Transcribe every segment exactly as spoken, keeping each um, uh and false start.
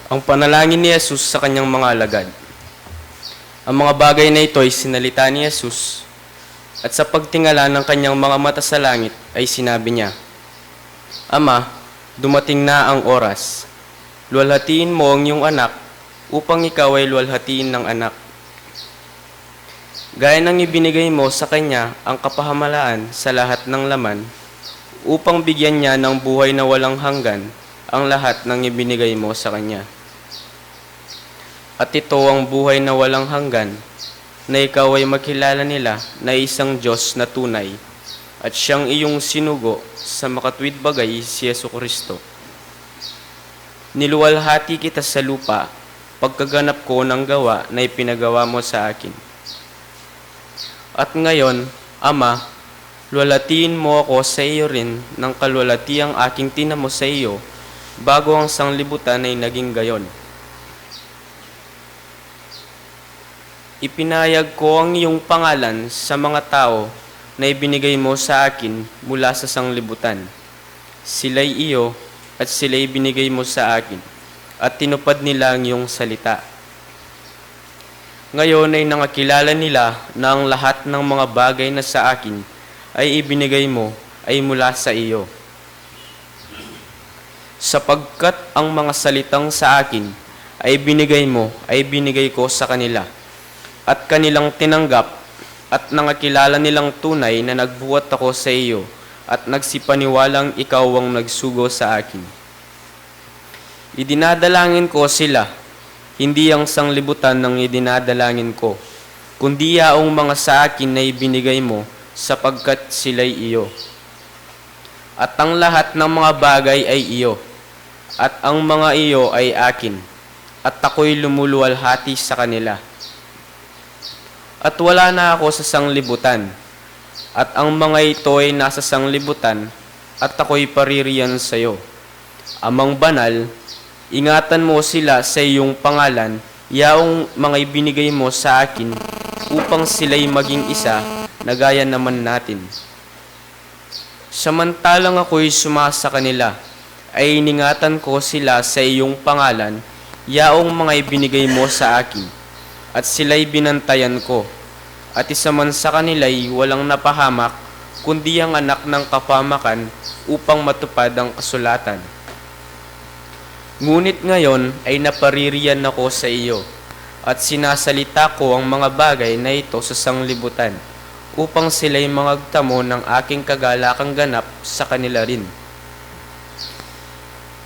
Ang panalangin ni Jesus sa kanyang mga alagad. Ang mga bagay na ito ay sinalita ni Jesus, at sa pagtingala ng kanyang mga mata sa langit ay sinabi niya, "Ama, dumating na ang oras. Luwalhatiin mo ang iyong anak, upang ikaw ay luwalhatiin ng anak." Gaya ng ibinigay mo sa kanya ang kapahamalaan sa lahat ng laman, upang bigyan niya ng buhay na walang hanggan ang lahat ng ibinigay mo sa kanya. At ito ang buhay na walang hanggan, na ikaw ay makilala nila na isang Diyos na tunay, at siyang iyong sinugo sa makatuwid bagay, si Yesu Kristo. Niluwalhati kita sa lupa, pagkaganap ko ng gawa na ipinagawa mo sa akin. At ngayon, Ama, luwalhatiin mo ako sa iyo rin ng kaluwalhatiang aking tinamo sa iyo, bago ang sanglibutan ay naging gayon. Ipinahayag ko ang iyong pangalan sa mga tao na ibinigay mo sa akin mula sa sanglibutan. Sila'y iyo, at sila'y binigay mo sa akin, at tinupad nila ang iyong salita. Ngayon ay nangakilala nila na ang lahat ng mga bagay na sa akin ay ibinigay mo ay mula sa iyo. Sapagkat ang mga salitang sa akin ay binigay mo, ay binigay ko sa kanila, at kanilang tinanggap, at nangakilala nilang tunay na nagbuhat ako sa iyo, at nagsipaniwalang ikaw ang nagsugo sa akin. Idinadalangin ko sila, hindi ang sanglibutan ang idinadalangin ko, kundi yaong mga sa akin na ibinigay mo, sapagkat sila'y iyo. At ang lahat ng mga bagay ay iyo, at ang mga iyo ay akin, at ako'y lumuluwalhati sa kanila. At wala na ako sa sanglibutan, at ang mga ito ay nasa sanglibutan, at ako'y paririyan sa iyo. Amang banal, ingatan mo sila sa iyong pangalan, yaong mga ibinigay mo sa akin, upang sila'y maging isa, na gaya naman natin. Samantalang ako'y sumasa kanila, ay iningatan ko sila sa iyong pangalan, yaong mga ibinigay mo sa akin, at sila'y binantayan ko. At isa man sa kanila'y walang napahamak, kundi ang anak ng kapahamakan, upang matupad ang kasulatan. Ngunit ngayon ay napaririyan ako sa iyo, at sinasalita ko ang mga bagay na ito sa sanglibutan, upang sila'y mangagtamo ng aking kagalakang ganap sa kanila rin.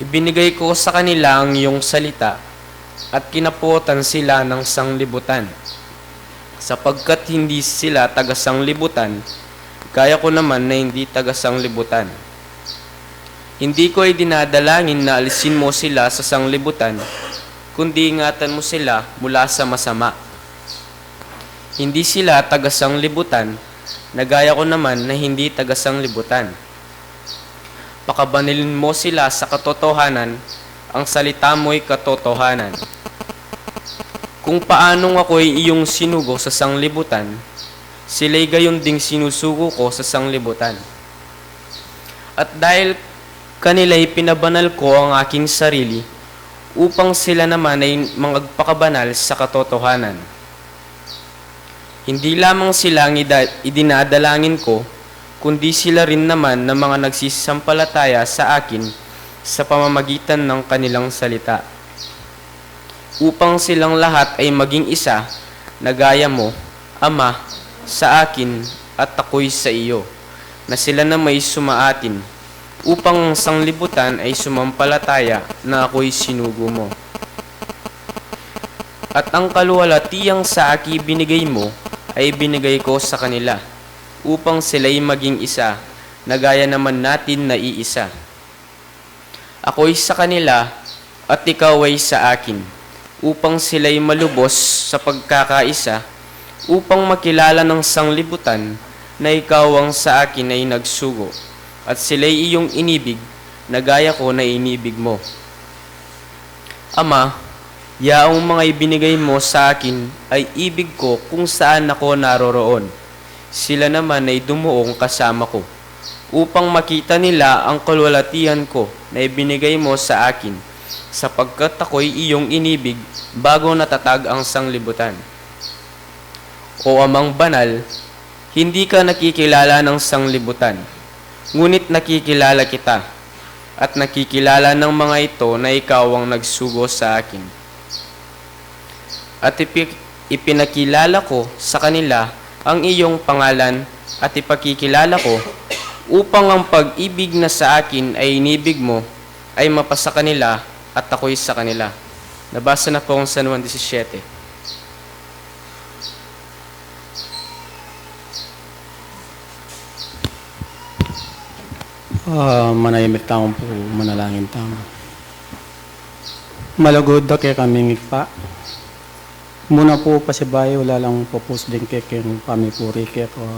Ibinigay ko sa kanila ang iyong salita, at kinapuotan sila ng sanglibutan, sapagkat hindi sila taga-sanglibutan, gaya ko naman na hindi taga-sanglibutan. Hindi ko idinadalangin na alisin mo sila sa sanglibutan, kundi ingatan mo sila mula sa masama. Hindi sila taga-sanglibutan, na gaya ko naman na hindi taga-sanglibutan. Pakabanalin mo sila sa katotohanan, ang salita mo'y katotohanan. Kung paanong ako'y iyong sinugo sa sanglibutan, sila'y gayon ding sinusugo ko sa sanglibutan. At dahil kanila'y pinabanal ko ang aking sarili, upang sila naman ay mangagpakabanal sa katotohanan. Hindi lamang sila ang ida-, idinadalangin ko, kundi sila rin naman na mga nagsisampalataya sa akin sa pamamagitan ng kanilang salita, upang silang lahat ay maging isa, na gaya mo, Ama, sa akin, at ako'y sa iyo, na sila nama'y sumaatin, upang ang sanglibutan ay sumampalataya na ako'y sinugo mo. At ang kaluwalhatiang sa aki binigay mo ay binigay ko sa kanila, upang sila'y maging isa, na gaya naman natin na iisa. Ako'y sa kanila, at ikaw ay sa akin, upang sila'y malubos sa pagkakaisa, upang makilala ng sanglibutan na ikaw ang sa akin ay nagsugo, at sila'y iyong inibig, na gaya ko na inibig mo. Ama, yaong mga ibinigay mo sa akin ay ibig ko kung saan ako naroroon. Sila naman ay dumuong kasama ko, upang makita nila ang kaluwalhatian ko na ibinigay mo sa akin, sapagkat ako'y iyong inibig bago natatag ang sanglibutan. O Amang Banal, hindi ka nakikilala ng sanglibutan, ngunit nakikilala kita, at nakikilala ng mga ito na ikaw ang nagsugo sa akin. At ipi-, ipinakilala ko sa kanila ang iyong pangalan, at ipakikilala ko, upang ang pag-ibig na sa akin ay inibig mo ay mapasa kanila, at ako'y sa kanila. Nabasa na po ang San Juan disisiete. Ah, manayimik tamu pu, manalangin tamu. Malugud a kekaming Ibpa, muna pu pasibayu lalang pupus ding kekeng pamipuri keka,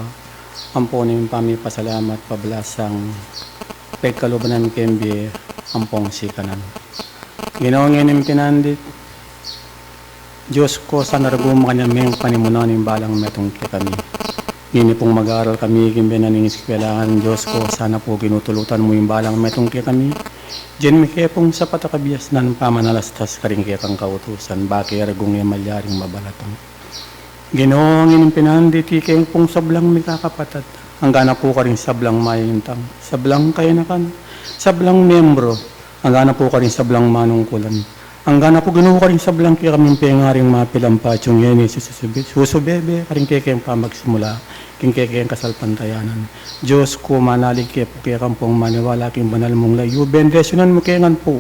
ampo ning pamipasalamat pablasang pegkaluban na keng bie ampong sikanan. Ginu, ngeni ing pinandit, Dios ku, sana rugum makanyan meng panimunan ing balang metung kekami. Ngeni pung mag-aral kami king bie na ning eskwelahan, Dios ku, sana pu Ginu tulutan mu ing balang metung kekami. Dyan mi ke pung sapat a kabiasnan pamanalastas karing kekang kautusan, bake rugum e malyaring mabalatang. Ginu, ngeni ing pinandit, ikeng pung sablang mikakapatad, anggana pu karing sablang mayayintang, sablang kayanakan, sablang miyembro, anggana pu karing sablang manungkulan, anggana pu Ginu karing sablang kekaming pengaring mapilan patyu ngeni, susube-, susubebe karing kekeng pamagsimula king kekeng kasalpantayanan. Dios ku, manalig ke pu keka ampong maniwala king banal mung layuan, bendisyunan mu ke ngan pu.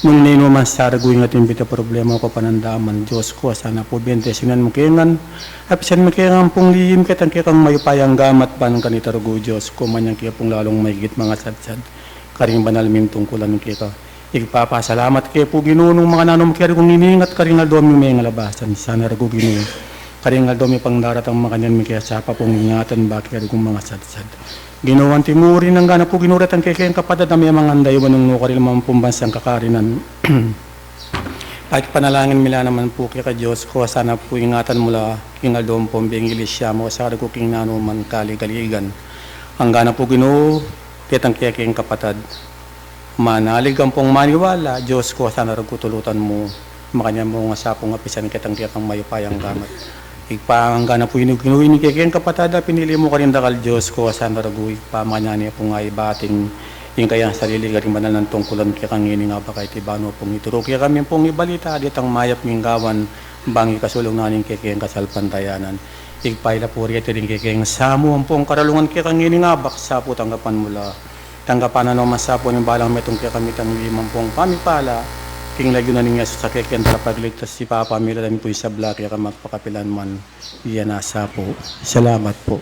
Nung ninu man sa rugui ing ating bita problema o kapanandaman, Dios ku, sana pu bendisyunan mu ke ngan, apisan mu ke ngan pung lihim ketang kekang mayupayang gamat ban kanita rugui, Dios ku, manyan ke pung lalung maigit mangasadsad karing banal ming tungkulan keka. Igpapasalamat ke pu Ginu nung makananu mu ke rugui iningat karing aldo ming mengalabasan, sana rugui Ginu, karing aldo ming pangdaratang makanyan mi ke sapa pung ingatan bake rugui mangasadsad. Ginu, anti mu rin anggana pu Ginu retang kekeng kapatad a memangandayuan nung nu karin man pung bansang kakarinan. Pakipanalangin mi la naman pu keka, Dios ku, sana pu ingatan mu la king aldo ampong bie ing iglesia mu, sa rugui king nanu man kaligaligan. Anggana pu Ginu, detang kekeng kapatad manalig ampong maniwala, Dios ku, sana rugui tulutan mu makanyan mu ngan sa pung apisan ketang kekang mayupayang gamat. Ibpa, anggana pu Ginu, ining kekeng kapatad a pinili mu karing dakal, Dios ku, sana rugui, Ibpa, makanyan ne pung aibating ing kayang sarili karing banal nang tungkulan keka ngeni, ngaba kaybat ibanu pung ituru kekami pung ibalita detang mayap ming gawan bang ikasulung na ning kekeng kasalpantayanan. Ibpa, ila pu reti ring kekeng samu ampong karalungan keka ngeni, ngaba sa pu tanggapan mu la. Tanggapan na no man sa pu ning balang metung kekami tanggi mu ampong pamipala king layunan nang Jesus a kekeng Talapagligtas, Ibpa, pamilalan pu ing sabla keka magpakapilan man. Iya na sa pu. Salamat pu.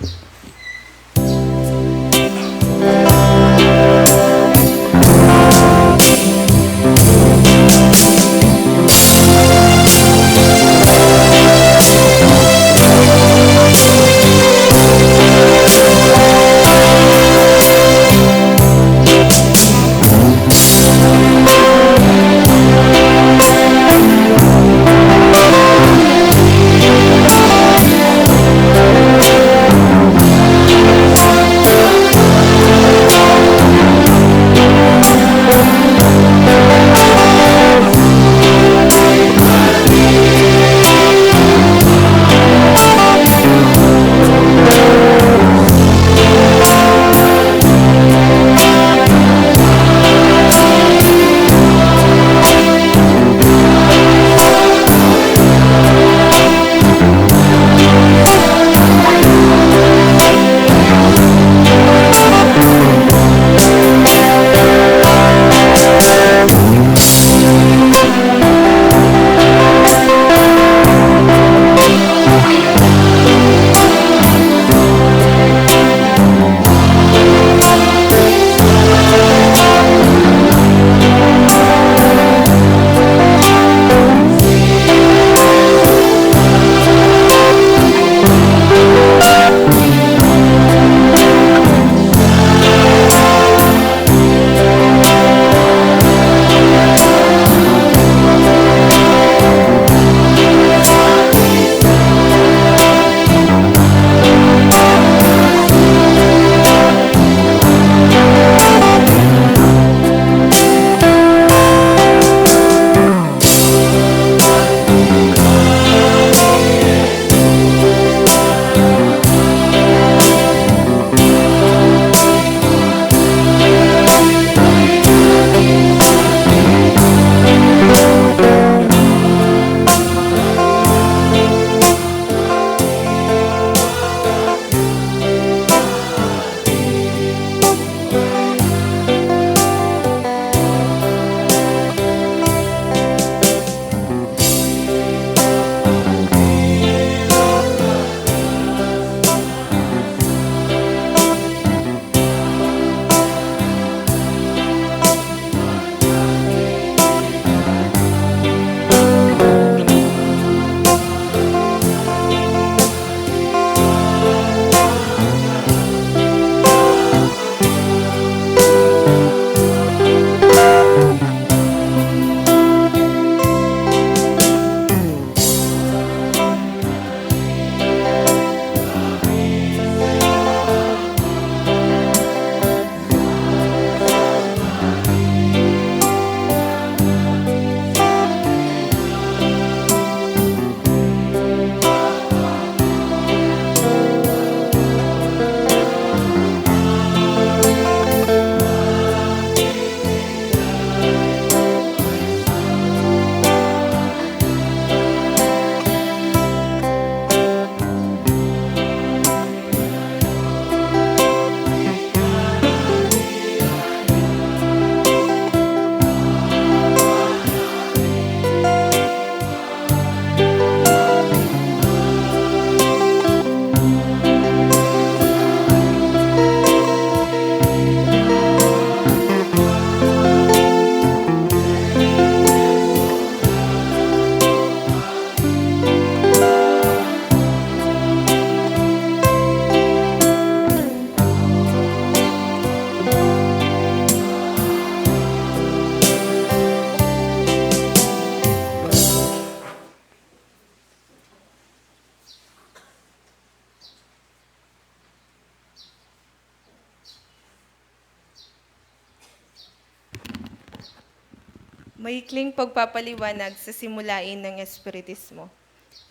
Maikling pagpapaliwanag sa simulain ng Espiritismo.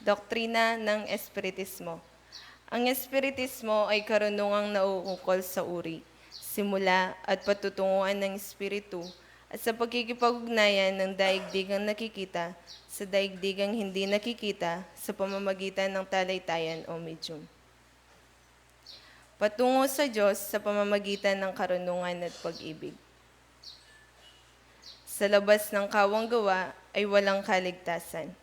Doktrina ng Espiritismo. Ang Espiritismo ay karunungang nauukol sa uri, simula at patutunguan ng Espiritu at sa pagkikipag-ugnayan ng daigdigang nakikita sa daigdigang hindi nakikita sa pamamagitan ng talitayan o medium. Patungo sa Diyos sa pamamagitan ng karunungan at pag-ibig. Sa labas ng kawang gawa ay walang kaligtasan.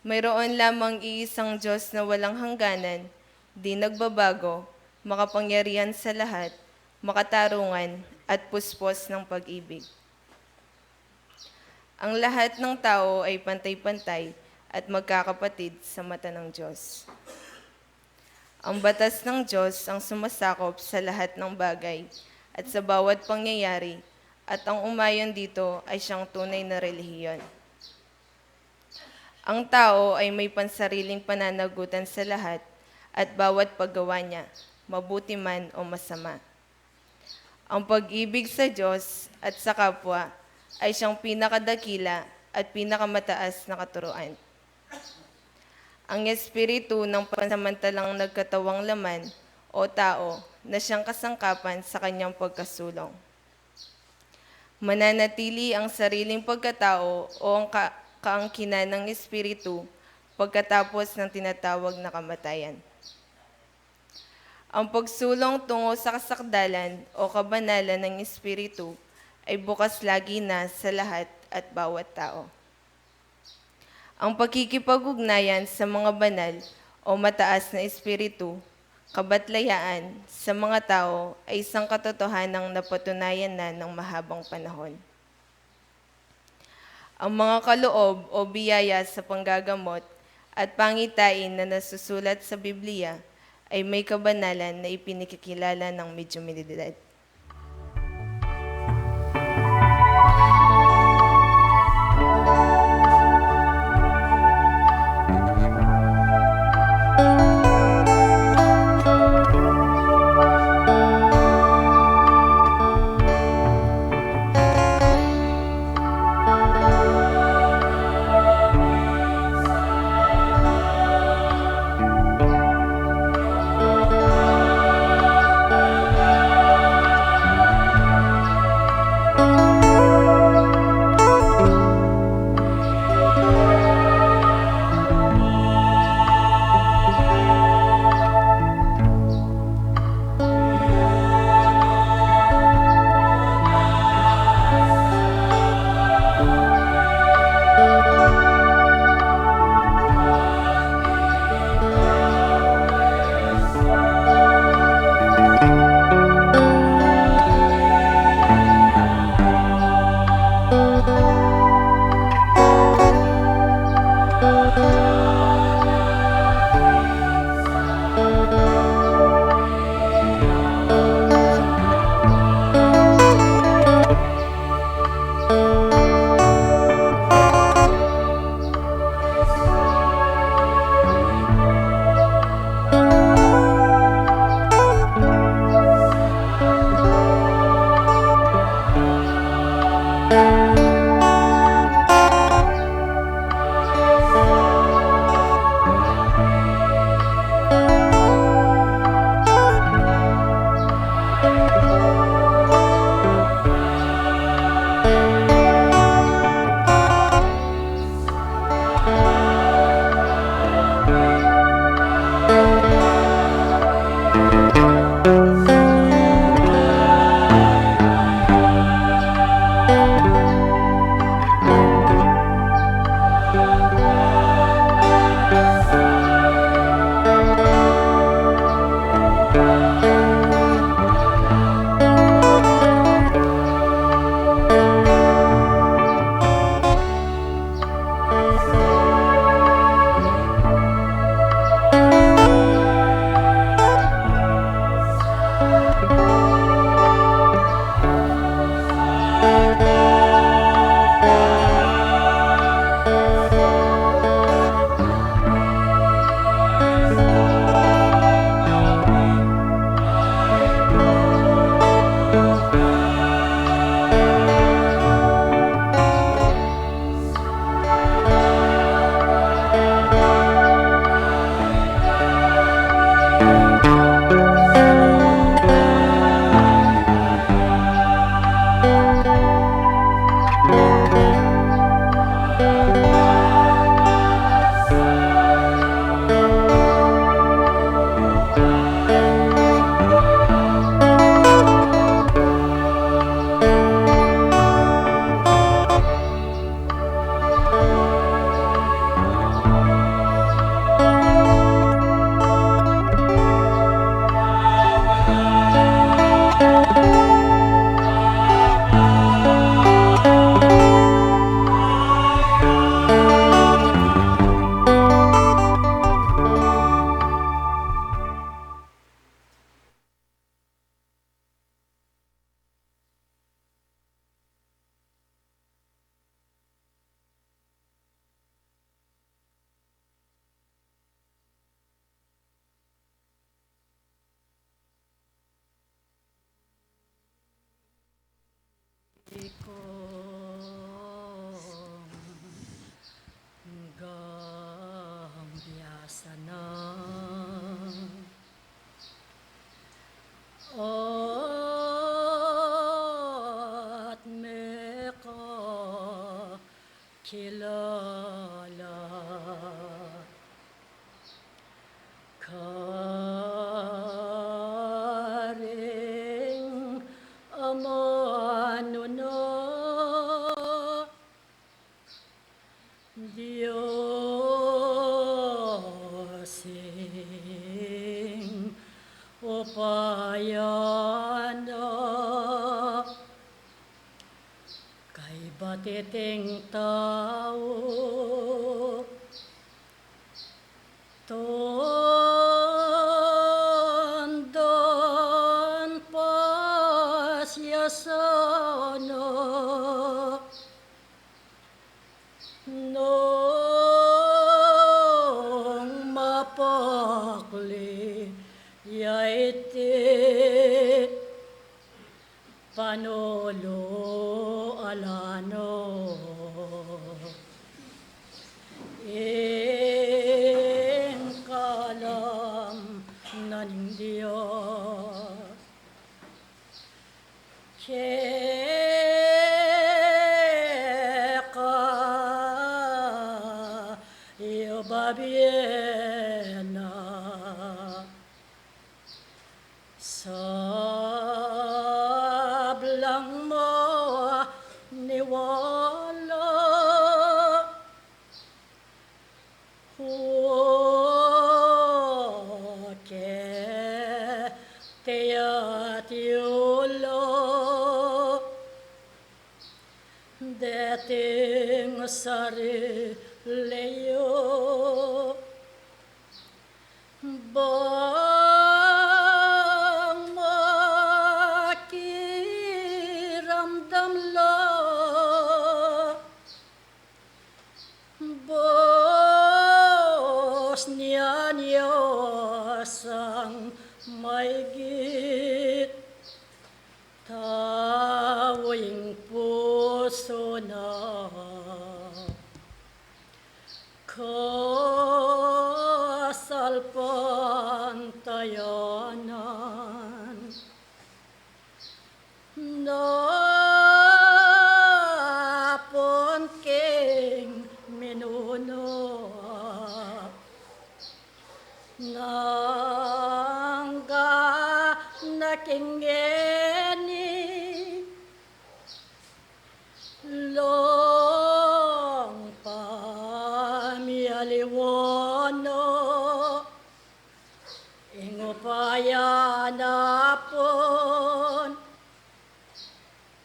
Mayroon lamang iisang Diyos na walang hangganan, di nagbabago, makapangyarihan sa lahat, makatarungan, at puspos ng pag-ibig. Ang lahat ng tao ay pantay-pantay at magkakapatid sa mata ng Diyos. Ang batas ng Diyos ang sumasakop sa lahat ng bagay at sa bawat pangyayari, at ang umayon dito ay siyang tunay na relihiyon. Ang tao ay may pansariling pananagutan sa lahat at bawat paggawa niya, mabuti man o masama. Ang pag-ibig sa Diyos at sa kapwa ay siyang pinakadakila at pinakamataas na katuruan. Ang espiritu ng pansamantalang nagkatawang laman o tao na siyang kasangkapan sa kanyang pagkasulong. Mananatili ang sariling pagkatao o ang ka- kaangkinan ng espiritu pagkatapos ng tinatawag na kamatayan. Ang pagsulong tungo sa kasakdalan o kabanalan ng espiritu ay bukas lagi na sa lahat at bawat tao. Ang pakikipag-ugnayan sa mga banal o mataas na espiritu, kabatlayaan sa mga tao ay isang katotohanang napatunayan na ng mahabang panahon. Ang mga kaloob o biyaya sa panggagamot at pangitain na nasusulat sa Biblia ay may kabanalan na ipinakikilala ng mediumidad. payana, kaybat iting tau tundun pasiasana, nung mapakli ya iti panulu ala na ing kalam na ning Dios. Keka yu babie na sablang maniwala, uke te ya tiula deting sarili yu. Bang makiramdam la bos niyan ya sang maigit tau ing pusu na kasalpantayanan. Napun king minuna nang gana king ngeni long pamialiwa na ing upaya na pun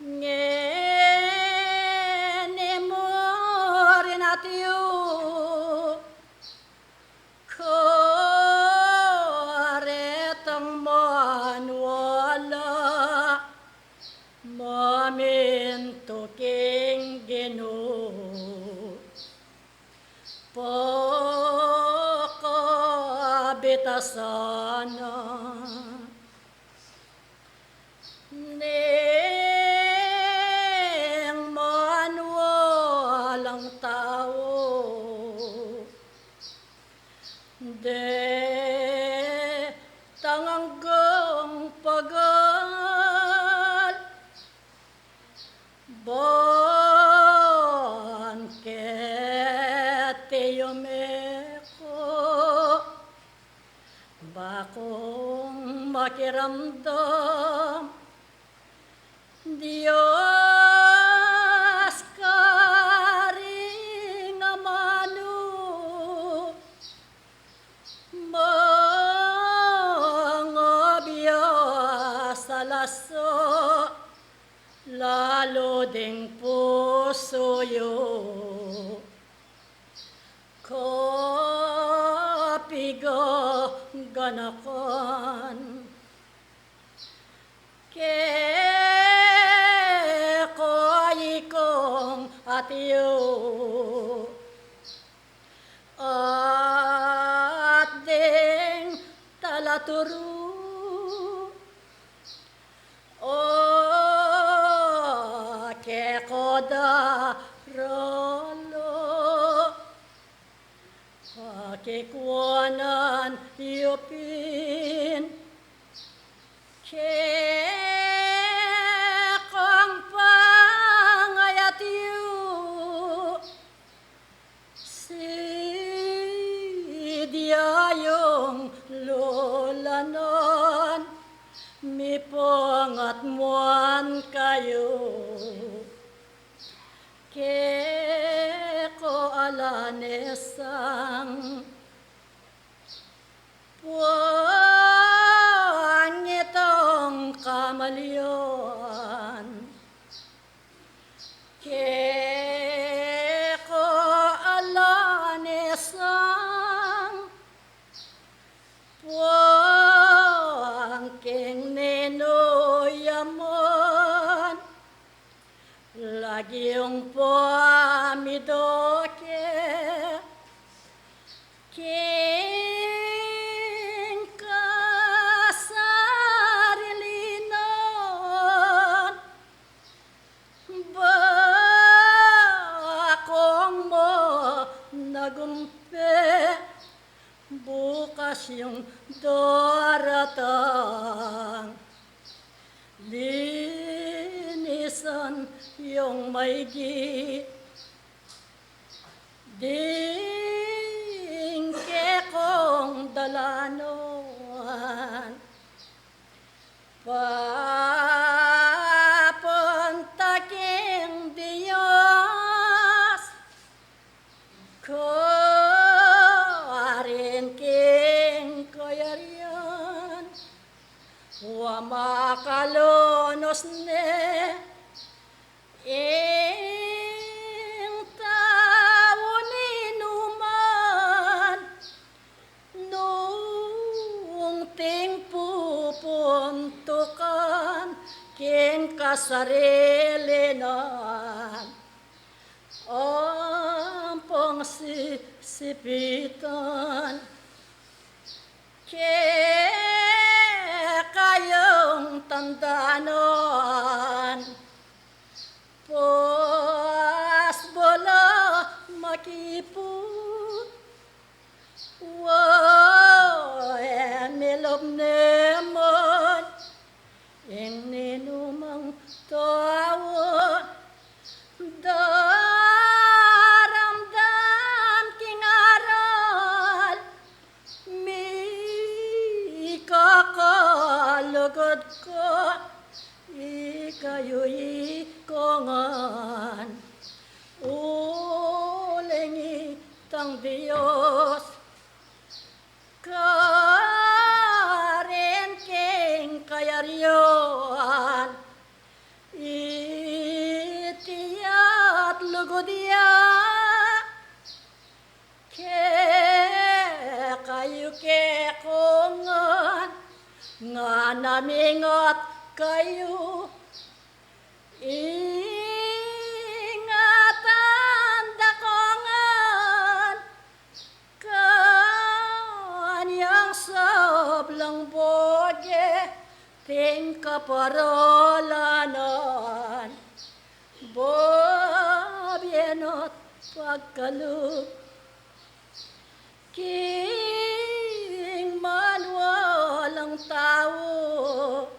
ngeni mu rin atiu karetang manwala mamintu king Ginu. Pakabitasan na ning manwalang tau detang anggang pagal ban keti yu meko, ba kung makiramdam Dios karing amanu, mangabya sa lasa lalu ding pusu yu. Kapigaganakan keka ikong atiu at ding talaturu. O keko daralu, pakikwanan yu pin kekong pangayat yu. Sidya yung lulanan, mipangatmuan kayu keko ala ne sang puan Leon. Keko ala ne sang puang king ninu ya man, lagyu pamiduke king kasarilinan. Bakung managumpe bukas yung daratang, linisan yung maigi ding kekong dalanan. Papunta king Dios, karin king kayarian, wa makalunus ne ing tau ninuman, nung ting pupuntukan king kasarilinan, ampong sisipitan. Kekayung tandanan, pas bala makipun, wa e milub ne man ing ninumang tau. Daramdam king aral, mikakalugud ka, ikayu ikong ngan, uling itang Dios, karin king kayarian, iti at lugud ya kekayu, kekong ngan, ngana mingat kayu, ingatan da kong ngan kanyang sablang bage, ting kaparalanan, babie na't pagkalub king manualang tau,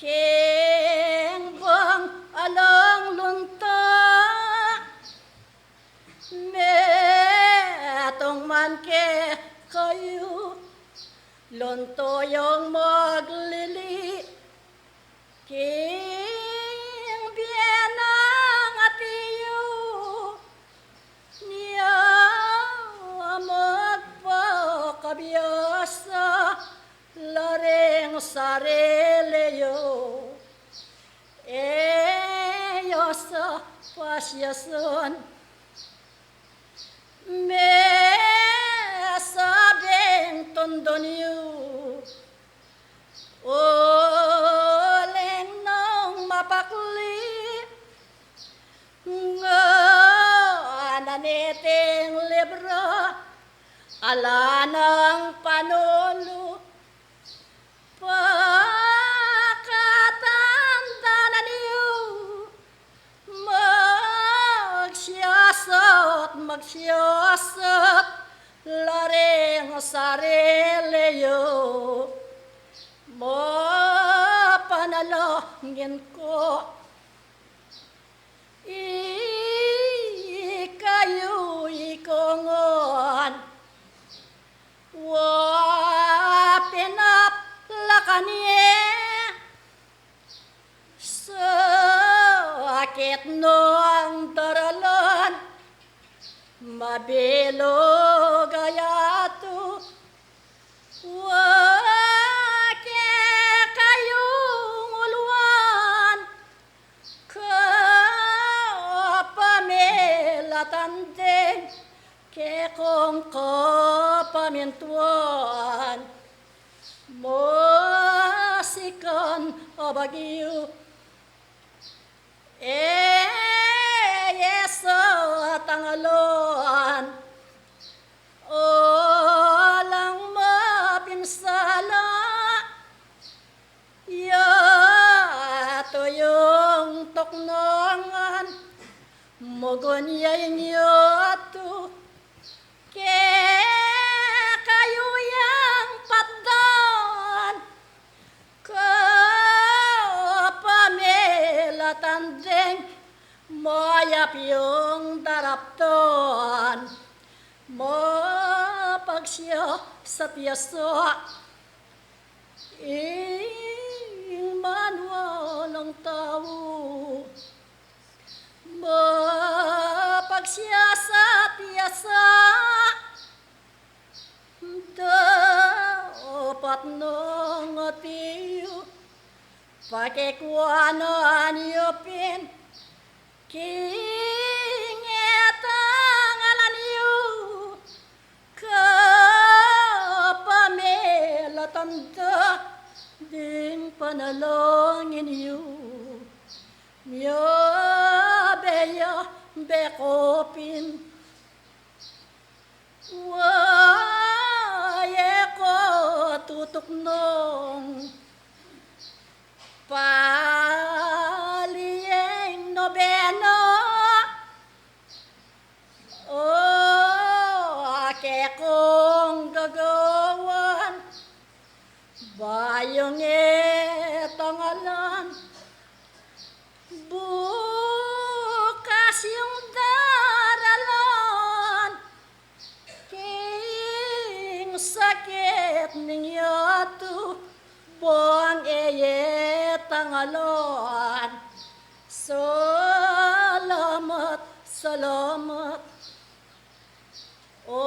king bang alang lunta, metung man kekayu, lunto yung maglili king bie nang atiu, nia magpakabiasa la ring sarili yu, e yu sa pasiasan. Mesabing tundun yu, uling nung mapakli, ngana niting libro, ala nang panulu. Pakatandanan yu, magsiasat, magsiasat la ring sarili yu, mapanalangin ku. Ikayu ikong ngan, wa pinaplakan ye sakit nang daralan, mabilug a yatu. Wa kekayung bagyu. E, e sa tangalan, alang mapinsala, yatu yung tuknangan, mugun ya ing yatu, kekayu yang patdan, kapamilatan ding mayap yung daraptan, mapagsya sa piasa ing manualang tau. Mapagsya sa piasa, dapat nang atiu, pakikuanan yu pin king e tangalan yu, kapamilatan da ding panalangin yu. Miyabe ya be ko pin, wa ye ko tutuknong pali ing nobena. O, kekong gagawan, bayung e tangalan, bukas yung daralan king sakit ning yatu, bang e ye tangalan. Salamat, salamat. O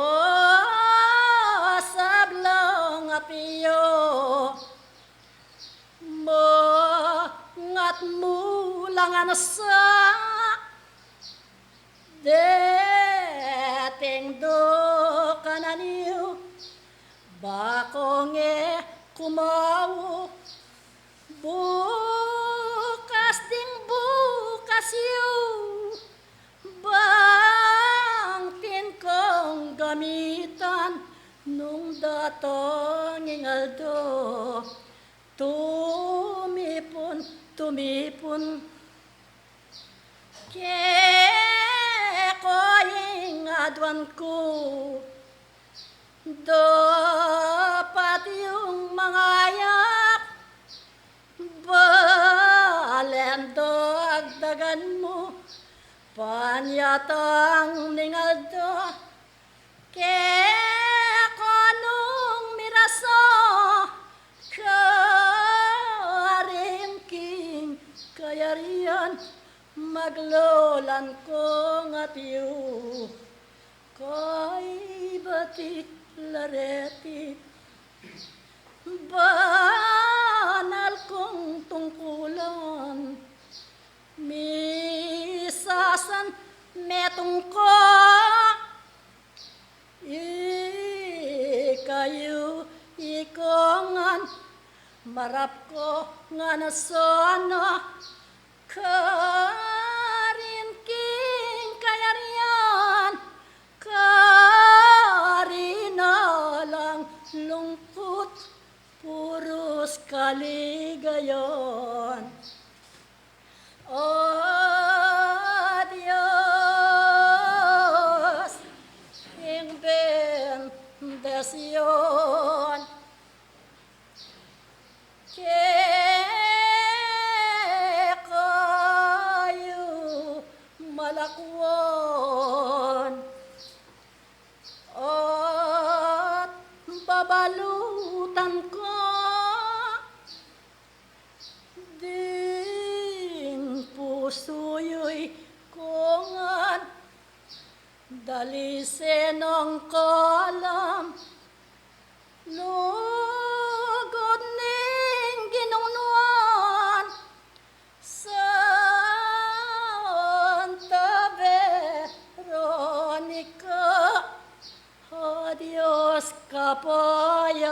sablang atiu, mangat mu la ngan sa deting dukanan yu, bakong e kumau, bukas ding bukas yu, bang tin kong gamitan nung datang ing aldo. Tumipun, tumipun keko ing aduan ku, dapat yung mangayap, balen dagdagan mu panyatang ning aldo. Keko nung mirasa karin king kayarian, maglolan kong atiu, kaybat i la reti banal kung tungkulan. Misasan metung ko, ikayu i ko ngan, marap ko ngan sana karin king kayarian, karin alang lungkut, purus kaligayan. O Dios, ing bendisyun kekayu malakwan, at babalutan ko ding pusu yu i ko ngan, dalisin nong kalam lugud ning Ginu Nuan, Santa Veronica, a Dios kapayapan.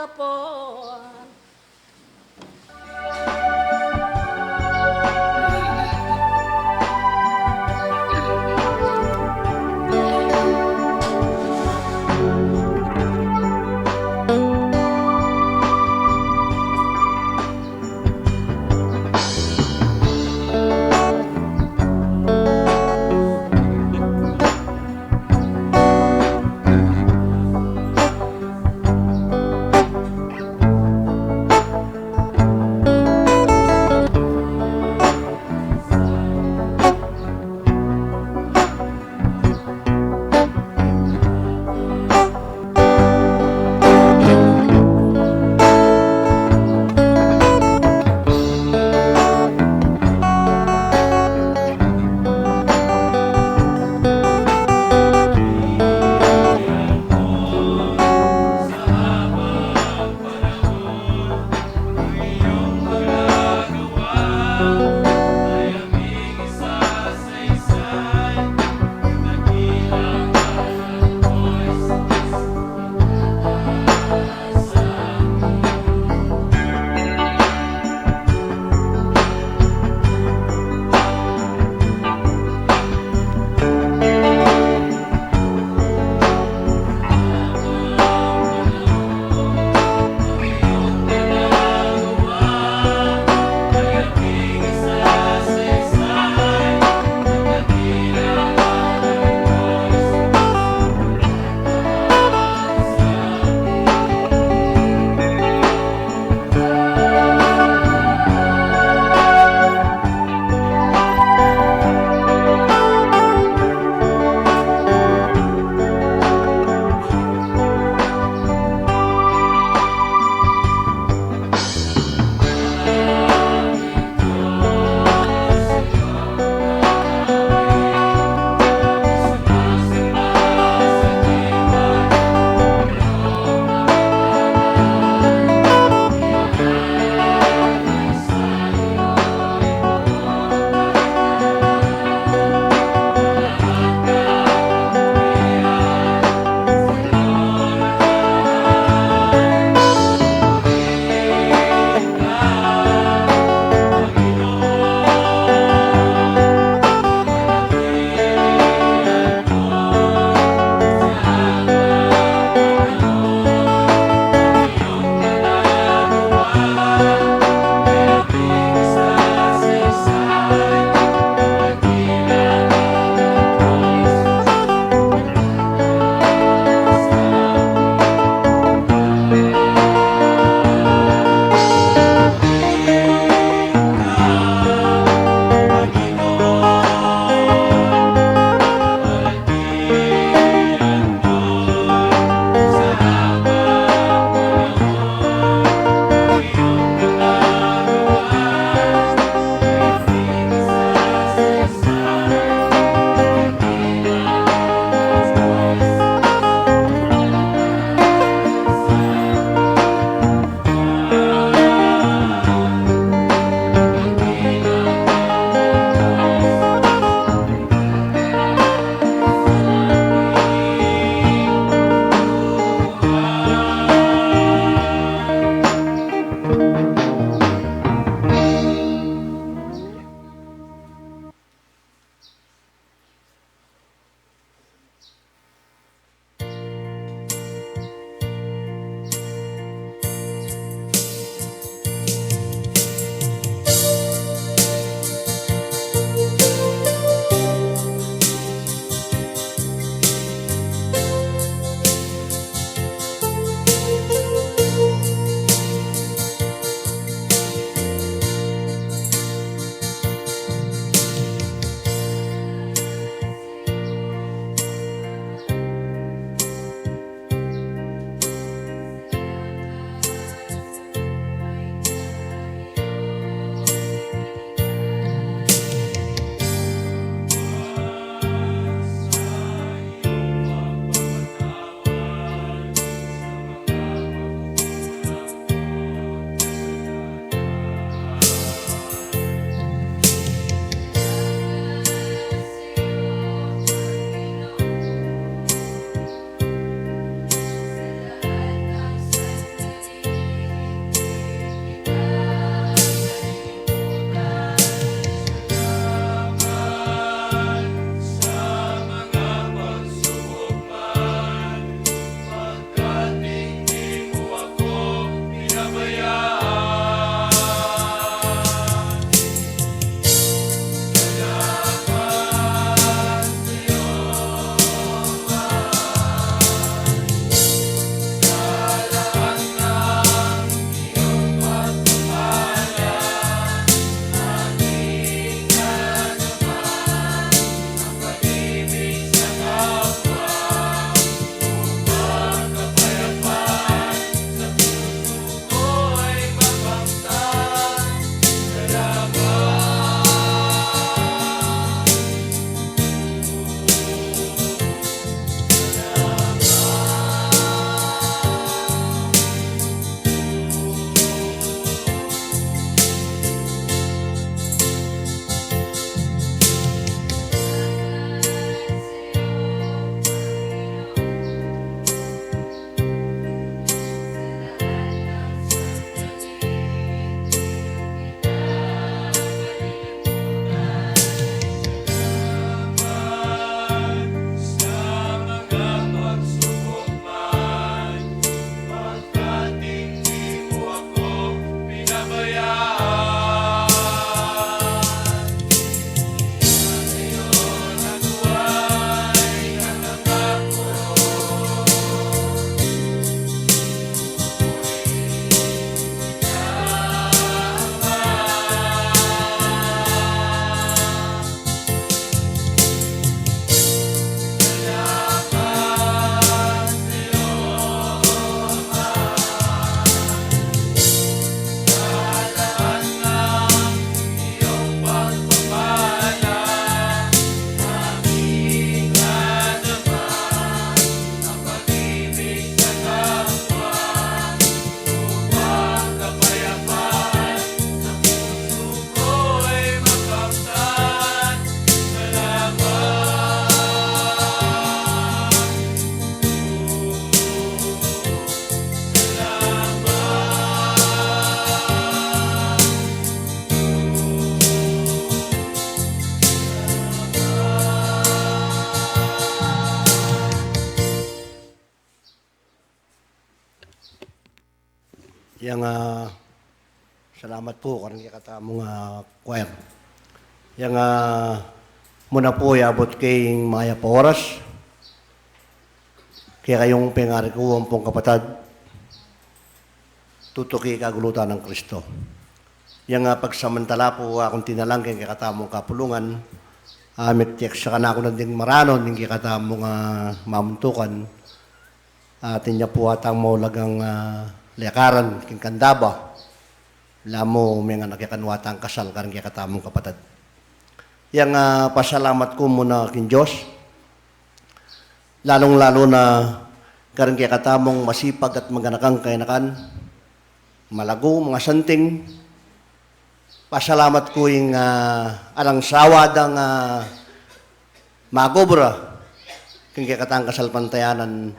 Yang, ah, salamat pu karing kekatamung, ah, choir. Yang, ah, muna pu, yabut ke ing mayap a oras kekayung pengari ku ampong kapatad, tutuki kagulutan nang Kristo. Yang, ah, pagsamantala pu, ah, kung tinalang keng kekatamung kapulungan, ah, miktek sa kanaku nanding maranon ing kekatamung, ah, mamuntukan. Atin ya pu atang maulagang, ah, lekaran keng Candaba. Lamu menganak ya kanu atang kasal karing kekatamung kapatad. Yang, ah, pasalamat ku muna king Dios, lalung-lalu na karing kekatamung masipag at maganakang kainakan, malagu, mangasanting. Pasalamat ku ing, ah, alang sawa dang, ah, magobra king kekatang kasalpantayanan,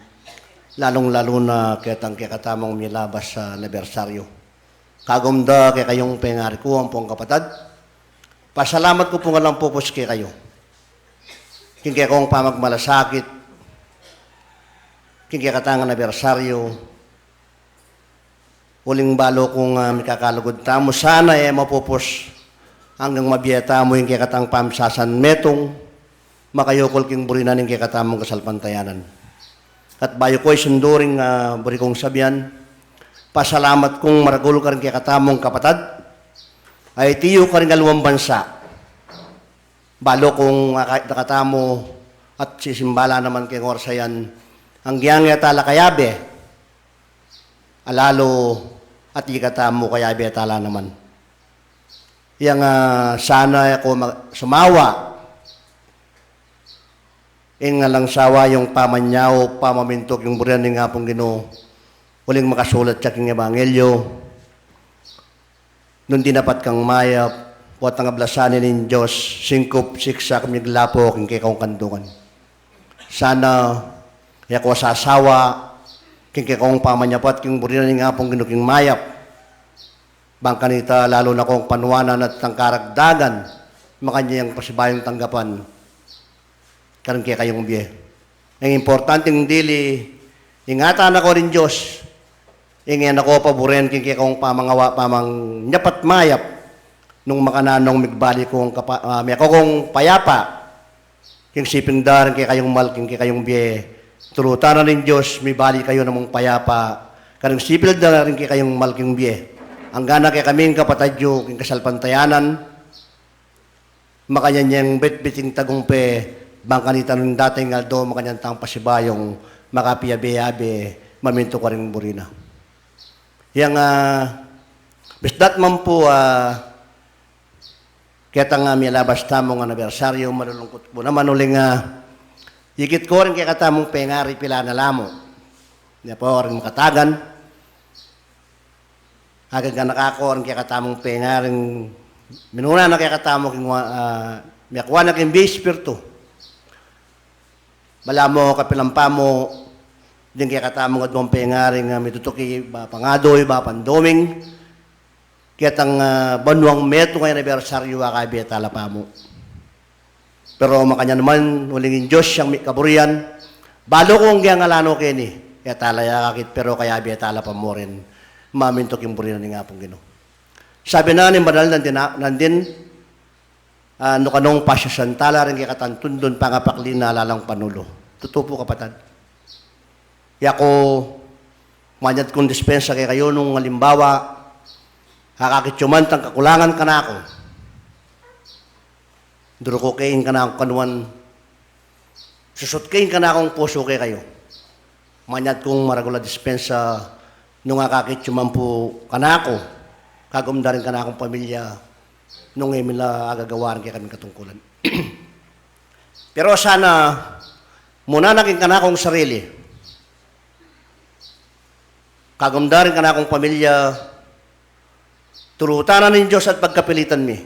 lalung-lalu na ketang kekatamung milabas a anibersaryu. Kagum da kekayung pengari ku ampong kapatad, pasalamat ku pu ngan lang pupus kekayu king kekong pamagmalasakit king kekatang anibersaryu. Uling balu kung, ah, mikakalugud tamu, sana e mapupus anggang mabie tamu ing kekatang pamisasan metung makayukul king buri na ning kekatamung kasalpantayanan. At bayu ku isundu ring, ah, buri kung sabian, pasalamat kung maragul karing kekatamung kapatad a itiyu karing aliwang bansa. Balu kung, ah, kekatamu at sisimba la naman keng oras a yan, anggyang e tala kayabe, alalu at ikatamu kayabe tala naman. Yang, ah, sana e ku mag-, sumawa ing alang sawa yung pamanyaup, pamamintuk king buri na ning Apung Ginu, uling makasulat ya king ebanghelyo nung dinapat kang mayap, potang ablasan ne ning Dios, singkup, siksak, miglapo king kekong kandungan. Sana e ku sasawa king kekong pamanyapat king buri na ning Apung Ginu king mayap. Bang kanita lalu na kong panuanan at tang karagdagan, makanyan yang pasibayung tanggapan karing kekayung bie. Ing importanting dili, ingatan na ko ring Dios, ing e na ko paburen king kekong pamangawa, pamanyapat mayap, nung makananu nung migbali kung kapa-, ah, meko kung payapa king siping da ring kekayung mal king kekayung bie. Tulutan na ning Dios, mibali kayu namung payapa karing siping da ring kekayung mal king bie. Anggana kekaming kapatad yu king kasalpantayanan, makanyan yang bitbit ing tagumpe, bang kanita nung dating aldo, makanyan tang pasibayung makapiabe-abe mamintuk karing buri na. Yang, ah, bisdat man pu, ah, ketang, ah, milabas tamung anibersaryu, malulungkut ku naman uling, ah, ikit ku ring kekatamung pengari pilan a lamu. Nya pu ring makatagan, agaganaka ku ring kekatamung pengaring minuna na kekatamu king wa-, ah, mekua na king bie espiritu. Balamu kapilan pamu ding kekatamung adwang pengaring, ah, mitutuki ba pangaduy, ba panduming, ketang, ah, banuang metung a anibersaryu a kayabe tala pamu. Pero makanyan man, uling ing Dios yang mikaburian, balu kung anggiyang ala no keni, e tala ya akakit, pero kayabe tala pa mu rin mamintuk king buri na ning Apung Ginu. Sabi na ning banal nandin, nandin, ah, nu kanung pasiasyan tala ring kekatang tundun, pangapakli na lalang panulu. Tutu pu, kapatad. Yaku, manyad kung dispensa kekayu nung alimbawa, akakit yu man tang kakulangan kanaku, duruku ke ing kanakung kanuan, susut ke ing kanakung pusu kekayu. Manyad kung maragul a dispensa nung akakit yu man pu kanaku, kagum da ring kanakung pamilya, nung e mi la agagawa ring kekaming katungkulan. Pero sana muna na king kanakung sarili, kagum da ring kanakung pamilya, tulutan na ning Dios at pagkapilitan mi.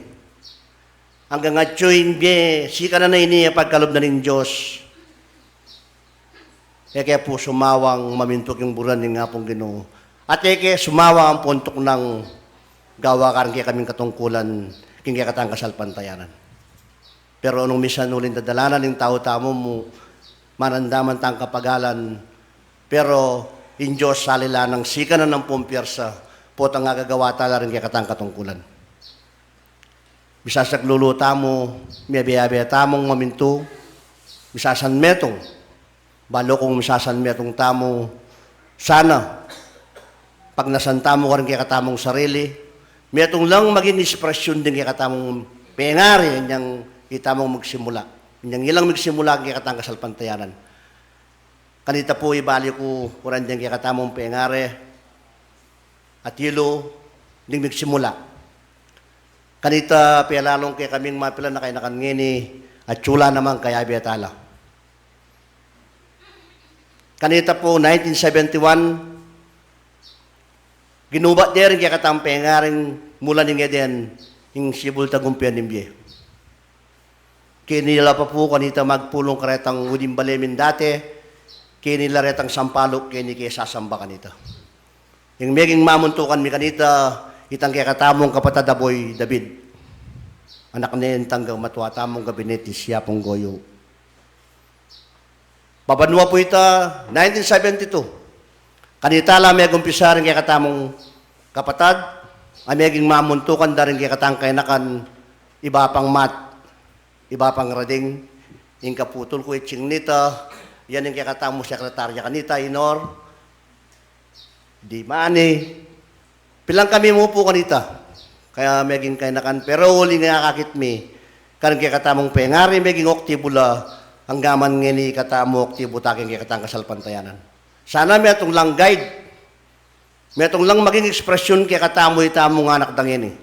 Anggang atyu ing bie, sikanan na ini a pagkalub na ning Dios. E ke pu sumawang mamintuk king buri na ning Apung Ginu. At e ke sumawang ampon tuknang gawa karing kekaming katungkulan king kekatang kasalpantayanan. Pero nung misan uling dadalanan ning tau tamu mu, manandaman tang kapagalan, pero ing Dios sali la nang sikanan ampong piersa, potang agagawa tala ring kekatang katungkulan. Misasaglulu tamu, miyabe-abe tamung mamintu, misasanmetung, balu kung misasanmetung tamu, sana pagnasan tamu karing kekatamung sarili, metung lang maging ekspresyun ding kekatamung pengari inyang itamung magsimula, inyang ilang magsimula king kekatang kasalpantayanan. Kanita pu, ibalik ku, kurang ding kekatamung pengari at ilu ding magsimula. Kanita, pelalung kekaming mapilan a kayanakan ngeni, at sula naman kayabe tala. Kanita pu, nineteen seventy-one, ginubat de ring kekatang pengaring mula ning Eden, ing sibul tagumpe ning bie. Keni la pa pu kanita magpulung karetang uling bale min dati, keni la retang sampaluk, keni ke sasamba kanita. Ing meging mamuntukan mi kanita, itang kekatamung kapatad a Boy David. Anak ne ning tanggang matua tamung gabinete, siya pung goyu. Babanua pu ita, nineteen seventy-two. Kanita la megumpisa ring kekatamung kapatad a meging mamuntukan da ring kekatang kayanakan, iba pang mat, iba pang rading. Ing kaputul ku itsing nita, yan ing kekatamung sekretarya kanita, Inor. Di mani, pilan kami mu pu kanita. Kaya meging kayanakan, pero uling akakit mi, karing kekatamung pengari meging oktibu la, anggaman ngeni katamu oktibu ta king kekatang kasalpantayanan. Sana metung lang guide, metung lang maging ekspresyun kekatamu itamung anak da ngeni.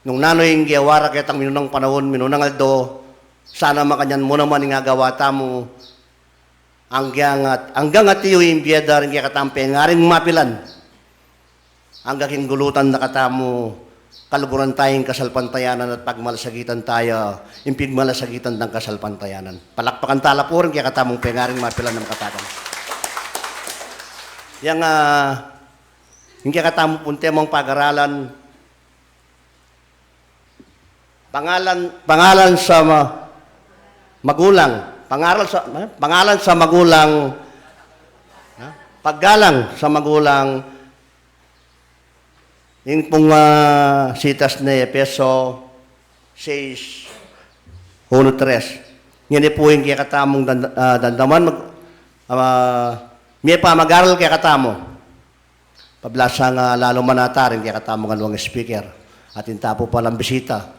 Nung nanu ing gewa ra ketang minunang panaun, minunang aldo, sana makanyan mu naman ing agawa tamu, anggang at, anggang at iyu ing bie da ring kekatang pengaring mapilan. Angga king gulutan na katamu, kaluguran taya ing kasalpantayanan at pagmalasagitan taya ing pigmalasagitan dang kasalpantayanan. Palakpakan tala pu ring kekatamung pengaring mapilan a makatagan. Yang, ah, ing kekatamu pung temang pagaralan, pangalan, pangalan sa ma-, magulang, pangaral sa, eh, pangalan sa magulang, ha? Paggalang sa magulang, ing pung, ah, sitas ne Efeso seis, uno, tres. Ngeni pu ing kekatamung danda-, ah, dandaman, mag-, ah, mie pa mag-aral kekatamu. Pablasang, ah, lalu man ata ring kekatamung anuang speaker. Atin ta pu palang bisita.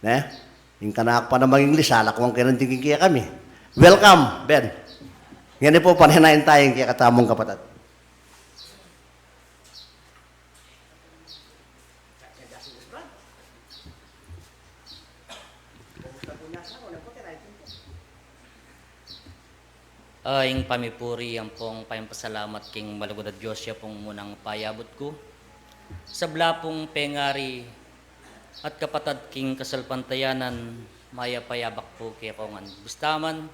Ne? Ing kanak pa na mag-English, ala ku ang kailan tingin kaya kami. Welcome, Ben. Ngeni pu, panenayan taya ing kekatamung kapatad. Ah, ing pamipuri ampong pamipasalamat king malugud a Dios, ya pung munang payabut ku. Sabla pung pengari at kapatad king kasalpantayanan, mayap a yabak pu kekongan. Bustaman,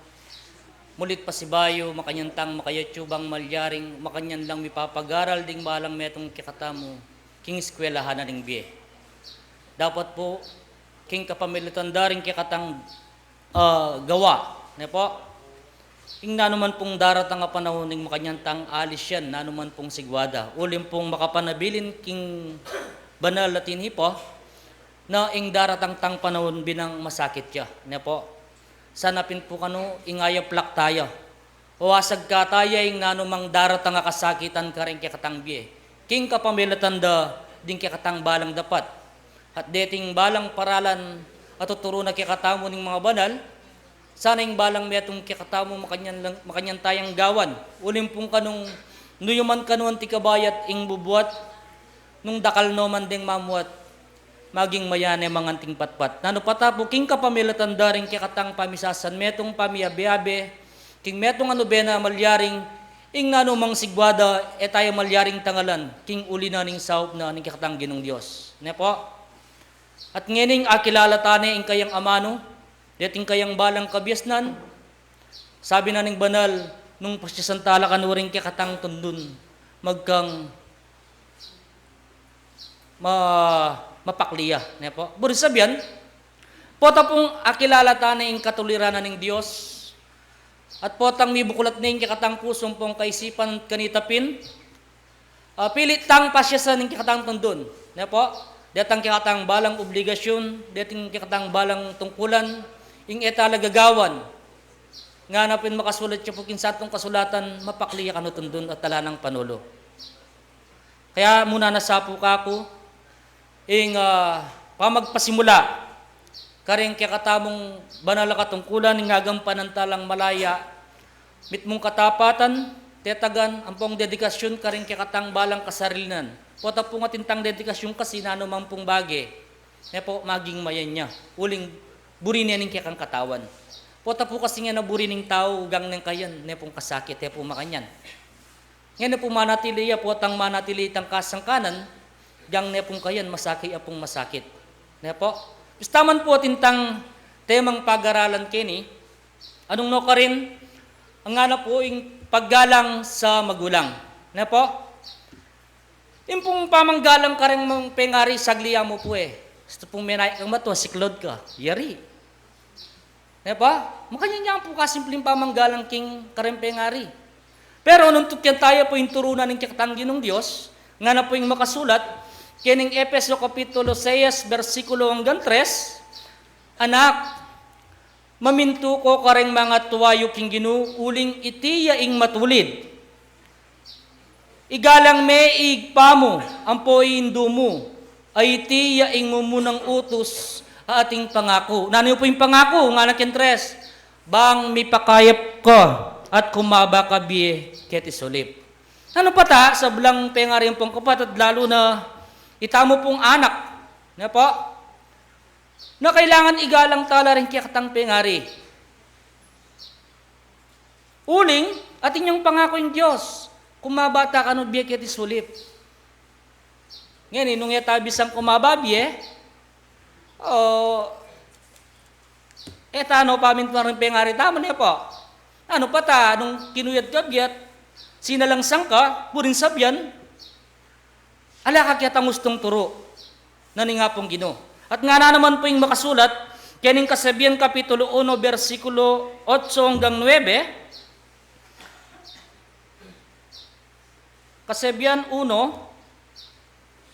mulit pasibayu, makanyan tang maka-YouTube ang malyaring, makanyan lang mipapagaral ding balang metung kekatamu king eskwelahan na ning bie. Dapat pu, king kapamilatan da ring kekatang ah, gawa, ne pu? Ing nanu man pung daratang a panaun, ing makanyan tang alisan, nanu man pung sigwada, uling pung makapanabilin king banal a tinhi pu, na ing daratang tang panaun binang masakit ya, ne pu? Sana pin pu kanu ing ayaplak taya, o asagka taya ing nanu mang daratang a kasakitan karing kekatang bie, king kapamilatan da ding kekatang balang dapat. At deting balang paralan a tuturu na kekatamu ning manga banal, sana ing balang metung kekatamu makanyan lang, makanyan tayang gawan. Uling pung kanung nuyuman kanu anti kabayat ing bubuat, nung dakal no man deng mamuat, maging mayane mang anting patpat. Nanu pa ta pu king kapamilatan da ring kekatang pamisasan metung, pamiabe-abe, king metung a nobena, malyaring ing nanu mang sigwada e taya malyaring tangalan king uli na ning saup na ning kekatang Ginung Dios. Ne pu? At ngening akilala ta ne ing kayang amanu, deting kayang balang kabiasnan, sabi na ning banal, nung pasiasan tala kanu ring kekatang tundun, magkang ma-, mapakli ya, ne pu? Buri sabian, pota pung akilala ta ne ing katuliran na ning Dios, at potang mibukulat ne ing kekatang pusu ampong kaisipan kanita pin, Ah, pilit tang pasiasan ing kekatang tundun. Ne po? Detang kekatang balang obligasyun, detang kekatang balang tungkulan, ing e tala gagawan. Ngana pin makasulat ya pu king Santung Kasulatan, mapakli ya kanu tundun at ala nang panulu. Kaya muna na sa pu kaku, ing, ah, pamagpasimula karing kekatamung banal a katungkulan, ing agampanan talang malaya, mitmung katapatan, tetagan, ampong dedikasyun karing kekatang balang kasarilinan. Pota pu nga tintang dedikasyun kasi nanu man pung bage, ne po, maging mayan ya. Uling buri ne ning kekang katawan. Pota pu kasi nga naburi ning tau, gang neng kayan, ne pung kasakit, e pu makanyan. Ngeni pu manatili ya, potang manatili tang kasangkanan, gang ne pung kayan, masakit ya pung masakit. Ne po? Bista man pu tintang temang pagaralan keni, anung no karin, ngana pu ing paggalang sa magulang. Ne po? Ing pung pamanggalang kareng mang pengari, sagli ya mu pu e. Bista pung menayat kang matua, siklaud ka. Yari. Ne po? Makanyan ya pu kasimpling pamanggalang king kareng pengari. Pero nung tukyan taya pu ing turu na ning kekatang Ginung Dios, ngana pu ing makasulat, kening Efeso Kapitulo sais, bersikulo anggang tres, Anak, mamintu ko kareng mangatua yu king Ginu, uling iti ya ing matulid. Igalang me ing ibpa mu, ampo ing indu mu, a iti ya ing mumunang utus a ating pangaku. Nanu pu ing pangaku? Ngana king tres, bang mipakayap ka at kumaba ka bie keti sulip. Nanu pa ta, sablang pengari ampong kapatad, lalu na itamu pung anak, ne po? Na kailangan igalang tala ring kekatang pengari. Uling, atin yang pangaku ing Dios, kumaba ta kanu bie keti sulip. Ngeni, nung e ta bisang kumaba bie, o, e ta no pamintuan ring pengari tamu, ne po? Nanu pa ta, nung kinuyad ka bie at sinalangsang ka, buring sabian, ala ka ketang ustung turu, nanu ing Apung Ginu. At ngana naman pu ing makasulat, kening Kasabian Kapitulo uno, bersikulo otso anggang nuebe, Kasabian uno,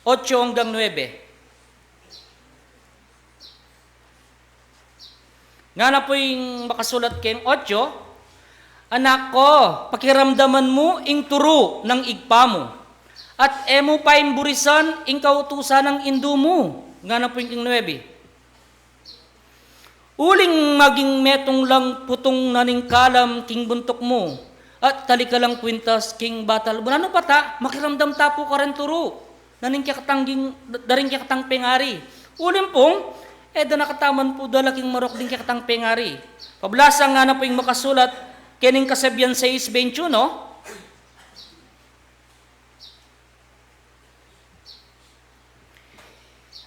otso anggang nuebe. Ngana pu ing makasulat keng otso, Anak ko, pakiramdaman mu ing turu nang ibpa mu, at e mu paimburisan ing kautusan nang indu mu. Ngana pu ing keng nuebe. Uling maging metung lang putung na ning kalam king buntuk mu, at tali ka lang kwintas king batal mu. Nanu pa ta, makiramdam ta pu kareng turu na ning kekatang ging-, da ring kekatang pengari. Uling pung, e da na kataman pu dala king marok ding kekatang pengari. Pablasang ngana pu ing makasulat, kening Kasabian sais, bentiuno,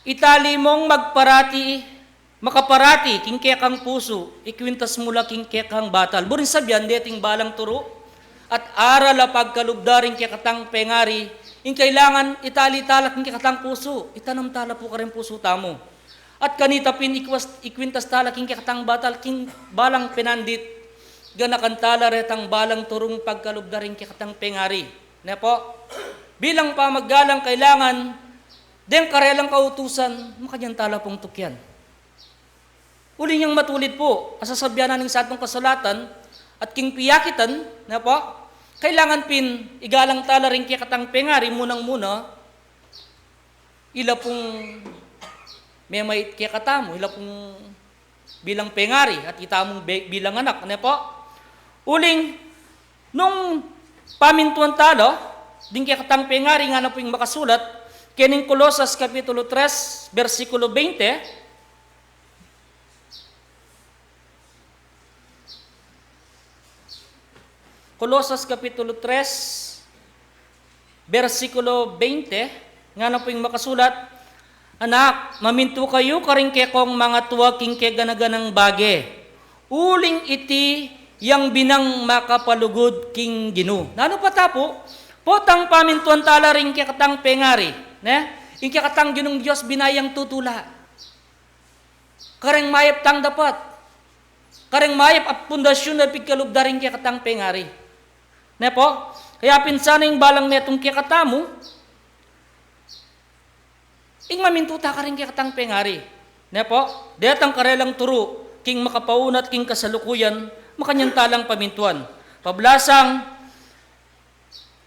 Itali mung magparati, makaparati king kekang pusu, ikwintas mu la king kekang batal. Buring sabian, deting balang turu at aral a pagkalub da ring kekatang pengari, ing kailangan itali tala king kekatang pusu, itanam tala pu kareng pusu tamu. At kanita pin ikwas-, ikwintas tala king kekatang batal, king balang penandit, ganakan tala retang balang turung pagkalub da ring kekatang pengari. Ne po? Bilang pamagalang, kailangan deng karelang kautusan, makanyan tala pung tukyan. Uli niyang matulid pu, a sasabian na ning Santung Kasulatan, at king piakitan, ne po? Kailangan pin igalang tala ring kekatang pengari, munang-muna, ila pung memait kekatamu, ila pung bilang pengari, at itamu be-, bilang anak, ne po? Uling, nung pamintuan tala ding kekatang pengari, ngana pu ing makasulat kening Kolosas Kapitulo tres, bersikulo beinte, Kolosas Kapitulo tres, bersikulo beinte, ngana pu ing makasulat, Anak, mamintu kayu karing kekong mangatua king kegana-ganang bage, uling iti yang binang makapalugud king Ginu. Nanu pa ta pu? Potang pamintuan tala ring kekatang pengari, ne? Ing kekatang Ginung Dios bina yang tutula. Kareng mayap tang dapat. Kareng mayap a pundasyun a pigkalub da ring kekatang pengari. Ne po? Kaya pin sana ing balang metung kekatamu, ing mamintu ta karing kekatang pengari. Ne pu? Detang karelang turu king makapaunat king kasalukuyan, makanyan talang pamintuan. Pablasang,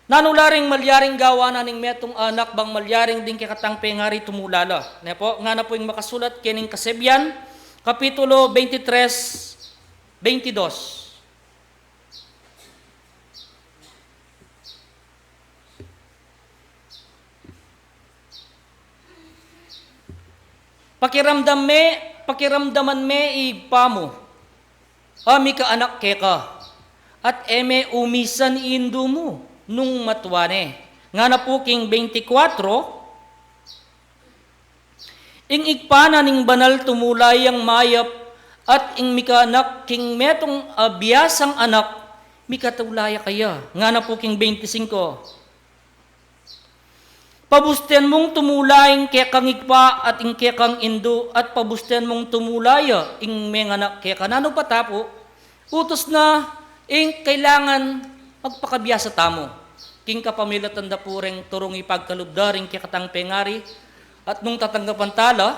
nanu la ring malyaring gawan na ning metung anak bang malyaring ding kekatang pengari tumula la? Ne pu? Ngana pu ing makasulat kening Kasebian, Kapitulo twenty-three, twenty-two. Pakiramdam me, pakiramdaman me i ibpa mu a mikaanak keka, at e me umisan i indu mu nung matua ne. Ngana pu king twenty-four, ing ibpa na ning banal tumula yang mayap, at ing mikaanak king metung a biasang anak, mikatula ya kaya. Ngana pu king twenty-five, pabusten mung tumula ing kekang ibpa at ing kekang indu, at pabusten mung tumula ya ing menganak keka. Nanu pa ta pu? Utus na ing kailangan magpakabiasa tamu. King kapamilatan da pu reng turung ipagkalub da ring kekatang pengari, at nung tatanggapan ta la,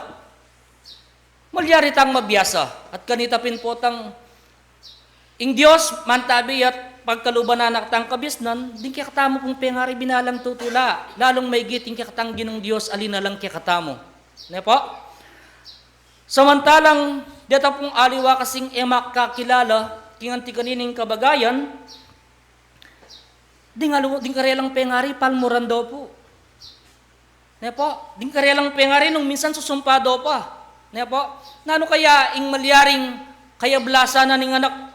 malyari tang mabiasa. At kanita pin potang ing Dios mantabi at pagkaluban na na tang kabisnan, ding kekatamu pung pengari binalang tutula, lalung maigit ing kekatang Ginung Dios a linalang kekatamu. Ne pu? Samantalang deta pung aliwa kasing e makakilala king anti kanining kabagayan, ding alu-, ding karelang pengari palmuran do pu. Ne pu? Ding karelang pengari nung minsan susumpa do pa. Ne pu? Nanu kaya ing malyaring kayablasan na ning anak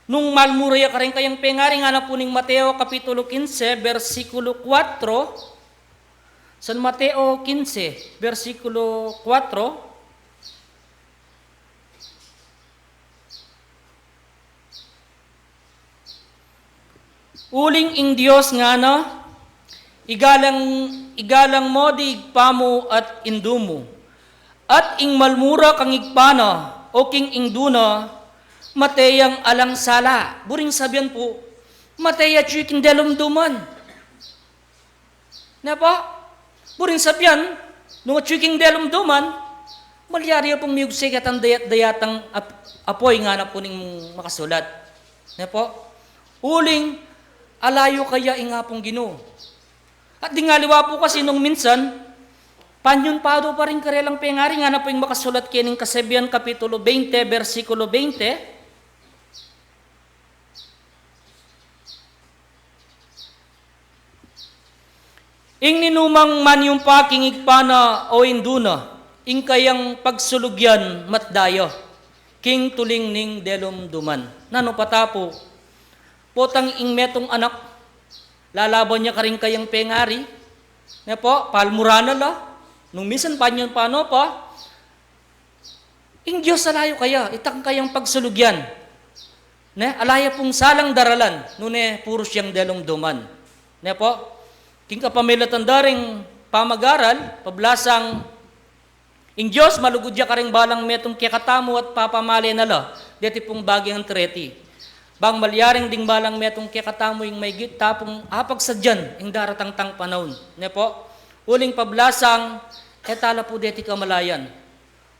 nung malmura ya karing kayang pengari? Ngana pu ning Mateo Kapitulo quince, bersikulo kuwatro. San Mateo quince, bersikulo kuwatro. Uling ing Dios ngana, igalang, igalang mo di ibpa mu at indu mu, at ing malmura kang ibpa na o king indu na, mate yang alang sala. Buring sabian pu, mate ya atyu king delumduman. Ne pu? Buring sabian, nung atyu king delumduman, malyari ya pung miugse ketang dayat-dayatang ap-, apoy, ngana pu ning makasulat. Ne pu? Uling, alayu kaya ing Apung Ginu. At ding aliwa pu kasi nung minsan, panyumpa do pa ring karelang pengari, ngana pu ing makasulat kening Kasebian Kapitulo twenty, bersikulo twenty. Ing ninumang manyumpa king ibpa na o indu na, ing kayang pagsulugyan matda ya king tuling ning delumduman. Nanu pa ta pu? Potang ing metung anak, lalaban ya karing kayang pengari, ne pu, palmuran na la, nung minsan panyumpa no pa, ing Dios alayu kaya, itang kayang pagsulugyan. Ne, ala ya pung salang daralan, nune purus yang delumduman. Ne pu? King kapamilatan da ring pamagaral, pablasang ing Dios malugud ya karing balang metung kekatamu at papamale na la deti pung bagyang treti. Bang malyaring ding balang metung kekatamu ing maigit ta pung apagsadyan ing daratang tang panaun. Ne pu? Uling pablasang, e ta la pu deti kamalayan.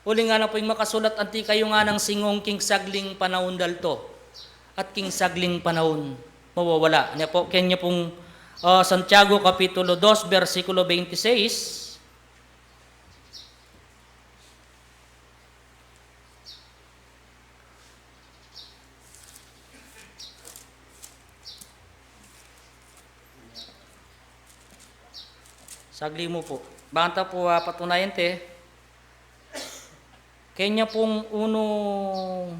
Uling ngana pu ing makasulat, anti kayu nganang singung king sagling panaun dalto at king sagling panaun mawawala. Ne pu, kenya pung, ah, Santiago Kapitulo dos, bersikulo twenty-six. Sagli mu pu. Banta pu, ah, patunayan te. Kenya pung unu,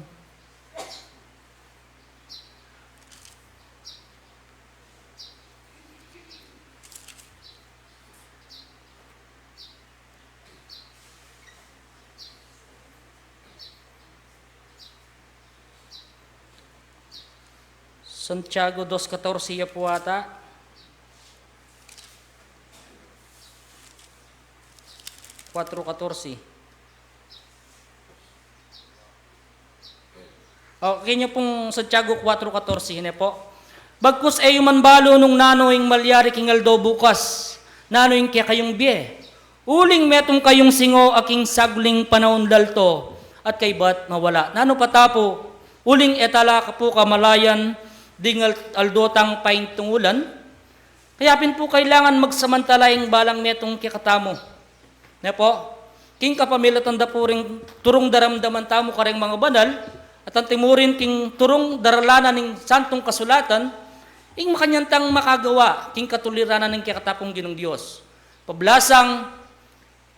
Santiago dos katorse ya pu ata. Kuwatro katorse. O, kenya pung Santiago kuwatro katorse, ne pu. Bagkus e yu man balu nung nanu ing malyari king aldo bukas, nanu ing kekayung bie. Uling metung kayung singo a king sagling panaun lalto, at kaybat mawala. Nanu pa ta pu, uling e tala ka pu kamalayan ding al-, aldo tang paintungulan. Kaya pin pu kailangan magsamantala ing balang metung kekatamu. Ne po? King kapamilatan da pu ring turung daramdaman tamu kareng mga banal, at antimurin king turung daralanan ning Santung Kasulatan, ing makanyan tang makagawa king katuliranan ning kekatapung Ginung Dios. Pablasang,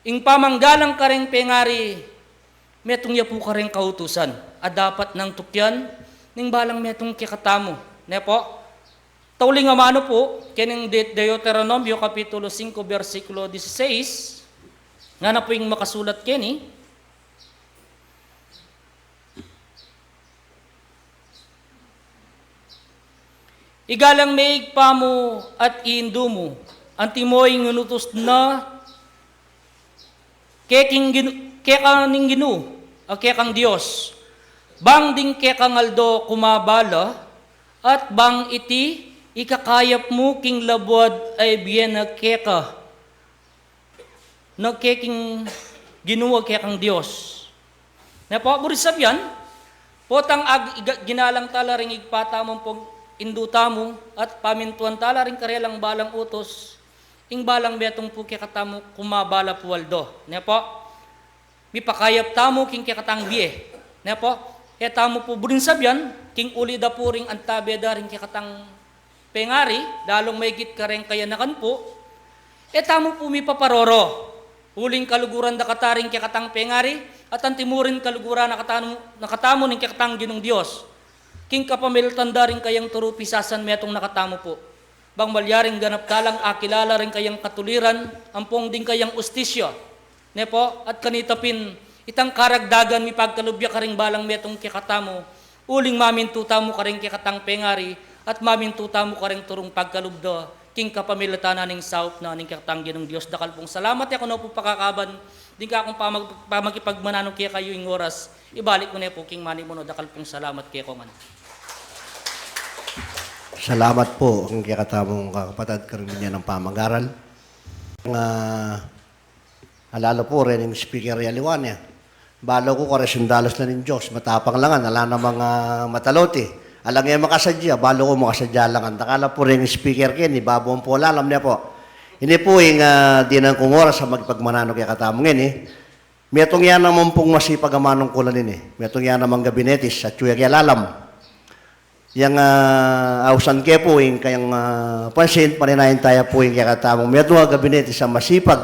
ing pamanggalang kareng pengari, metung ya pu kareng kautusan a dapat nang tukyan ning balang metung kekatamu. Ne po? Tauling amanu pu, kening De-, Deuteronomio Kapitulo singko, bersikulo dieciséis, ngana pu ing makasulat keni, "Igalang me ing ibpa mu at ing indu mu, antimo ing inutus na keking Ginu-, keka ning Ginu, a kekang Dios, bang ding kekang aldo kumabala, at bang iti ikakayap mu king labuad a ibie na keka, na keking Ginu a kekang Dios." Ne po, buring sabian, potang ag-, iga-, ginalang tala ring ibpa tamu ampong indu tamu, at pamintuan tala ring karelang balang utus, ing balang metung pu kekatamu kumabala pu aldo. Ne po? Mipakayap tamu king kekatang bie. Ne po? E tamu pu buring sabian, king uli da pu ring antabe da ring kekatang pengari, lalung maigit kareng kayanakan pu, e tamu pu mipaparoro. Uling kaluguran da kata ring kekatang pengari, at antimurin kaluguran na katamu, na katamu ning kekatang Ginung Dios. King kapamilatan da ring kayang turu pisasan metung na katamu pu. Bang malyaring ganap talang akilala ring kayang katuliran, ampong ding kayang ustisya. Ne po, at kanita pin, itang karagdagan mipagkalub ya karing balang metung kekatamu, uling mamintu tamu karing kekatang pengari, at mamintu tamu karing turung pagkalub da, king kapamilatan na ning saup na ning kekatang Ginung Dios. Dakal pung salamat, e ku na pu pakakaban, ding kakung pamag-, pamagipagmananu kekayu ing oras, ibalik ku ne pu king manimunod, dakal pung salamat kekongan. Salamat pu, king kekatamung kakapatad, karing binye nang pamagaral. Nga, ala la pu, rening speaker ya aliwa ne. Balu ku kareng dalas na ning Dios, matapang la ngan, ala namang, ah, matalote. Alang e makasadya, balu ku makasadya la ngan. Dakal la pu reng speaker keni, babo pu lalam ne po. Ini pu ing, ah, dinan kung oras a makipagmananu kekatamu ngeni. Metung ya naman pung masipag a manungkulan ini. Metung ya namang gabinetis, atyu ya keng lalam. Yang, ah, ausan ke pu ing kayang, ah, pansin, paninayan taya pu ing kekatamung metung a gabinetis a masipag.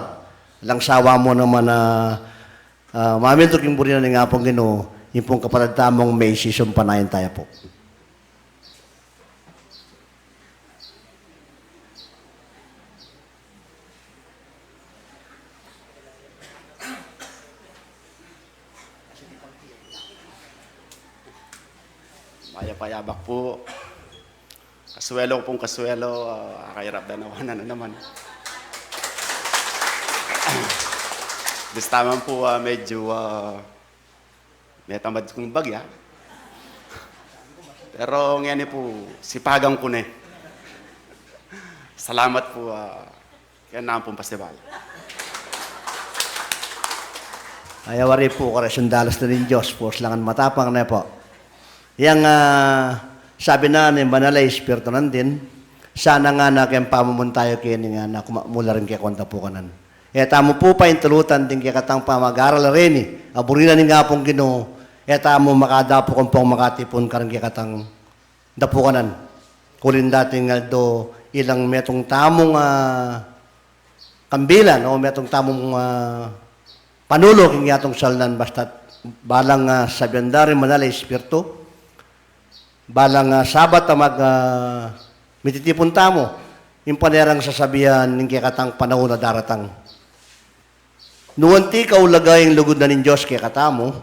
Alang sawa mu naman a, ah, mamintu king buri na ning Apung Ginu, ing pung kapatad tamung Macy, sumpanayan taya pu. Mayap a yabak pu. Kasuelo ku pung kasuelo, ah, akairap da na, wanan na naman. Bista man pu, ah, medyo, ah, metamad kung bagya. Pero ngeni pu, sipagan ku ne. Salamat pu, ah, keng nampung festival. Ay, wari pu, kareng dalas na ning Dios, pu, sa langan matapang ne po. Yang, ah, sabi na ning Banal a Espiritu na rin, sana nga na keng pamamuntayo keni nga na kumakmula rin kekong tapukanan. E tamu pu paintulutan ding kekatang pamagaral reni, a buri na ning Apung Ginu, e tamu makadapu kung pong makatipun karing kekatang dapukanan. Uling dating aldo ilang metung tamung, ah, kambilan, o metung tamung, ah, panulu king yatung salinan, basta't balang, ah, sabian da ring Banal a Espiritu, balang, ah, Sabat a mag, ah, mititipun tamu, ing pane rang sasabian ning kekatang panaun a daratang. Nu anti kaulaga ing lugud na ning Dios kekatamu,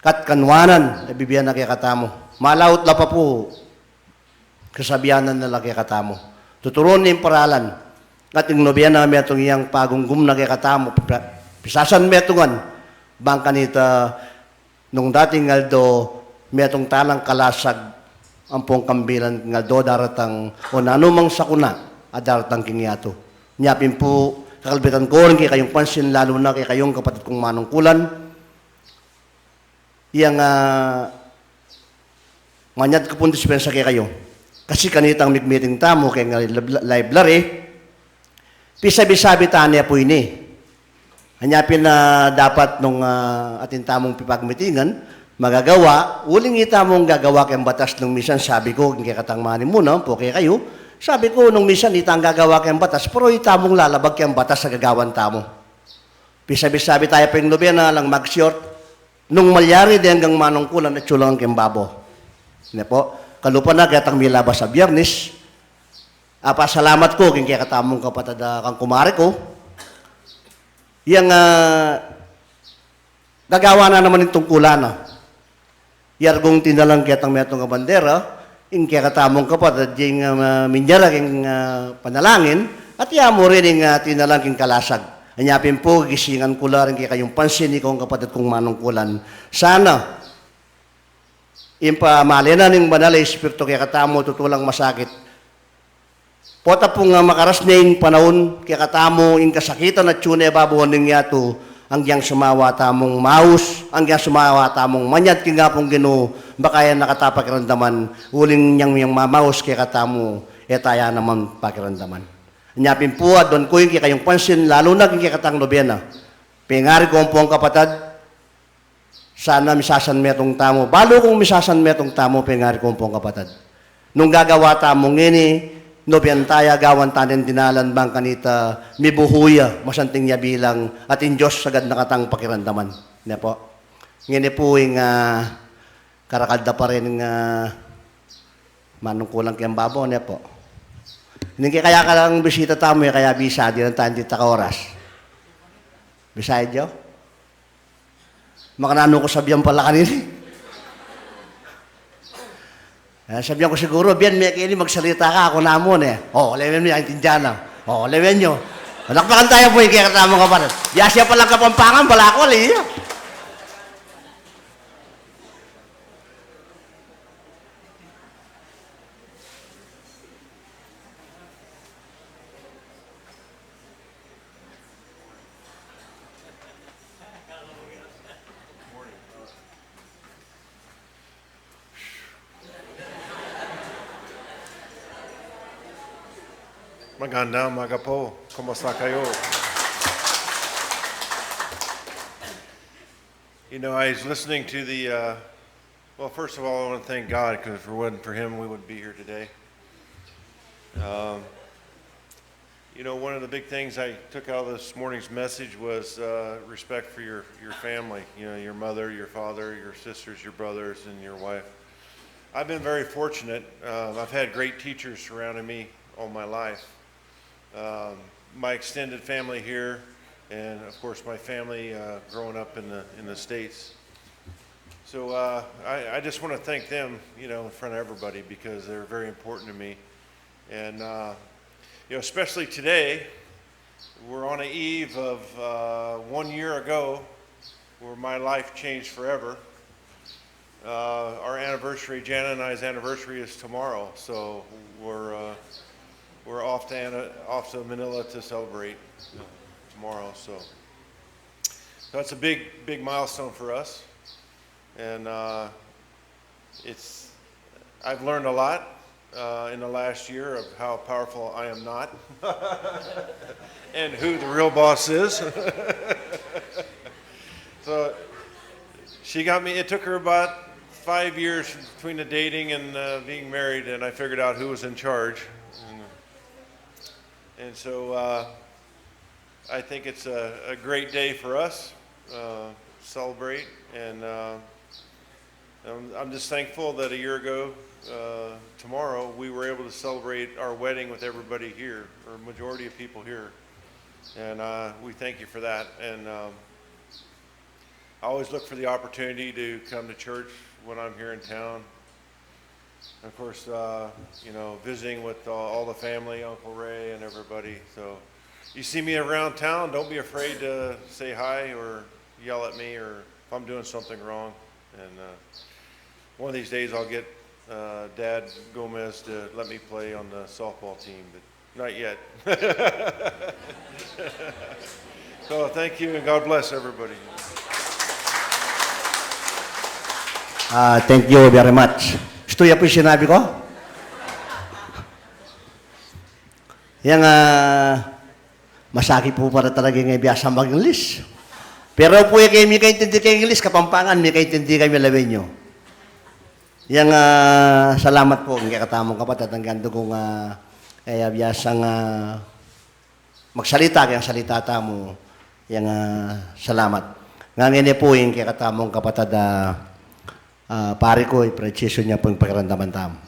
kat kanwanan a bibie na kekatamu. Malaut la pa pu, kasabianan na la kekatamu. Tuturun ning paralan. At ing nobena metung yang pagumgum na kekatamu, pi-, pisasan metungan, bang kanita nung dating aldo, metung talang kalasag, ampong kambilan king aldo daratang o nanu mang sakuna a daratang king yatu. Nya pin pu, kakalbitan ko rin kekayung pansin, lalu na kekayung kapatad kung manungkulan, yang, ah, manyad ku pung dispensa kekayu. Kasi kanitang mig-meeting tamu keng, ah, lib-, library, pisabi-sabi tane pu ini. Anya pin, ah, dapat nung, ah, atin tamung pipagmitingan, magagawa, uling itamung gagawa keng batas nung misan sabi ku, keng kekatang manimuna, ampo kekayu, sabi ku nung misan itang gagawa keng batas, pero itamung lalabag keng batas a gagawan tamu. Pisabi-sabi taya pu ing nobena, alang mag-short, nung malyari deng manungkulan atyu lang keng babo. Ne pu, kalupa na ketang milabas a Biyernes, apasalamat ku king kekatamung kapatad a kang kumare ku. Yang, ah, gagawa na naman ing tungkulan na. Yargong tinalang ketang metung a bandera, ing kekatamung kapatad, ding, ah, minyara king, ah, panalangin, at ya mu rin ing, ah, tinalang king kalasag. Anya pin pu, gisingan ku la ring kekayung pansin, ikong kapatad kung manungkulan. Sana, ing pamale na ning Banal a Espiritu kekatamu, tutu lang masakit. Pota pung, ah, makaras ne ing panaun, kekatamu ing kasakitan atyu ne babo ning yatu, anggiyang sumawa tamung maus, anggiyang sumawa tamung manyad king Apung Ginu, baka e na kata pakiramdaman, uling inyang miyang mamaus kekatamu, e taya naman pakiramdaman. Anya pin pu, aduan ku ing kekayung pansin, lalu na king kekatang nobena. Pengari ku ampong kapatad, sana misasanmetung tamu, balu kung misasanmetung tamu, pengari ku ampong kapatad. Nung gagawa tamu ngeni, nobenan taya, gawan ta ning dinalan bang kanita mibuhu ya, masanting ya bilang, at ing Dios sagad na katang pakiramdaman. Ne pu. Ngeni pu ing, ah, karakal da pa rin ing, ah, manungkulan keng babo, ne pu. Ning kekaya kalang bisita tamu, e kaya bisa, dinan taya dita kaoras. Bisa ya, Jo? Makananu ku sabian pala kanini? Eh, sabian ku siguru, "Bian, mekeni magsalita ka, aku namu ne." O, lewen yu, aintindian na. O, lewen yu. Palakpakan taya pu ing kekatamung kapatad. Biasa ya palang Kapampangan, balaku ali ya. Magandang umaga po. Kumusta kayo? You know, I was listening to the, uh, well, first of all, I want to thank God, 'cause if it wasn't for him, we wouldn't be here today. Um, you know, one of the big things I took out of this morning's message was, uh, respect for your, your family, you know, your mother, your father, your sisters, your brothers, and your wife. I've been very fortunate. Uh, I've had great teachers surrounding me all my life. Um, my extended family here, and of course my family, uh, growing up in the, in the States. So, uh, I, I just wanna thank them, you know, in front of everybody because they're very important to me. And, uh, you know, especially today, we're on the eve of, uh, one year ago where my life changed forever. Uh, our anniversary, Jana and I's anniversary, is tomorrow, so we're, uh, we're off to Ana-, off to Manila to celebrate tomorrow. So, so that's a big, big milestone for us, and, uh, it's I've learned a lot, uh, in the last year of how powerful I am not and who the real boss is. So she got me, it took her about five years between the dating and, uh, being married, and I figured out who was in charge. And, and so, uh, I think it's a, a great day for us, uh, celebrate, and, uh, I'm, I'm just thankful that a year ago, uh, tomorrow, we were able to celebrate our wedding with everybody here, or majority of people here. And, uh, we thank you for that. And, um, I always look for the opportunity to come to church when I'm here in town. Of course, uh, you know, visiting with all, all the family, Uncle Ray and everybody. So you see me around town, don't be afraid to say hi or yell at me or if I'm doing something wrong. And, uh, one of these days I'll get uh, Dad Gomez to let me play on the softball team, but not yet. So thank you and God bless everybody. Ah, thank you very much. Stu, ya pu ing sinabi ku. Yang, ah, masakit pu para talaga ing e biasang mag-English. Pero pu e kami mikaintindi keng English, Kapampangan, mikaintindi kami Lawenyo. Yang, ah, salamat pu king kekatamung kapatad, anggang dugong, ah, e ya biasang, ah, magsalita, keng salita tamu, yang, ah, salamat. Ngeni pu ing kekatamung kapatad, ah, ah, pari ku, ipresisu ne pu ing pakiramdaman tamu.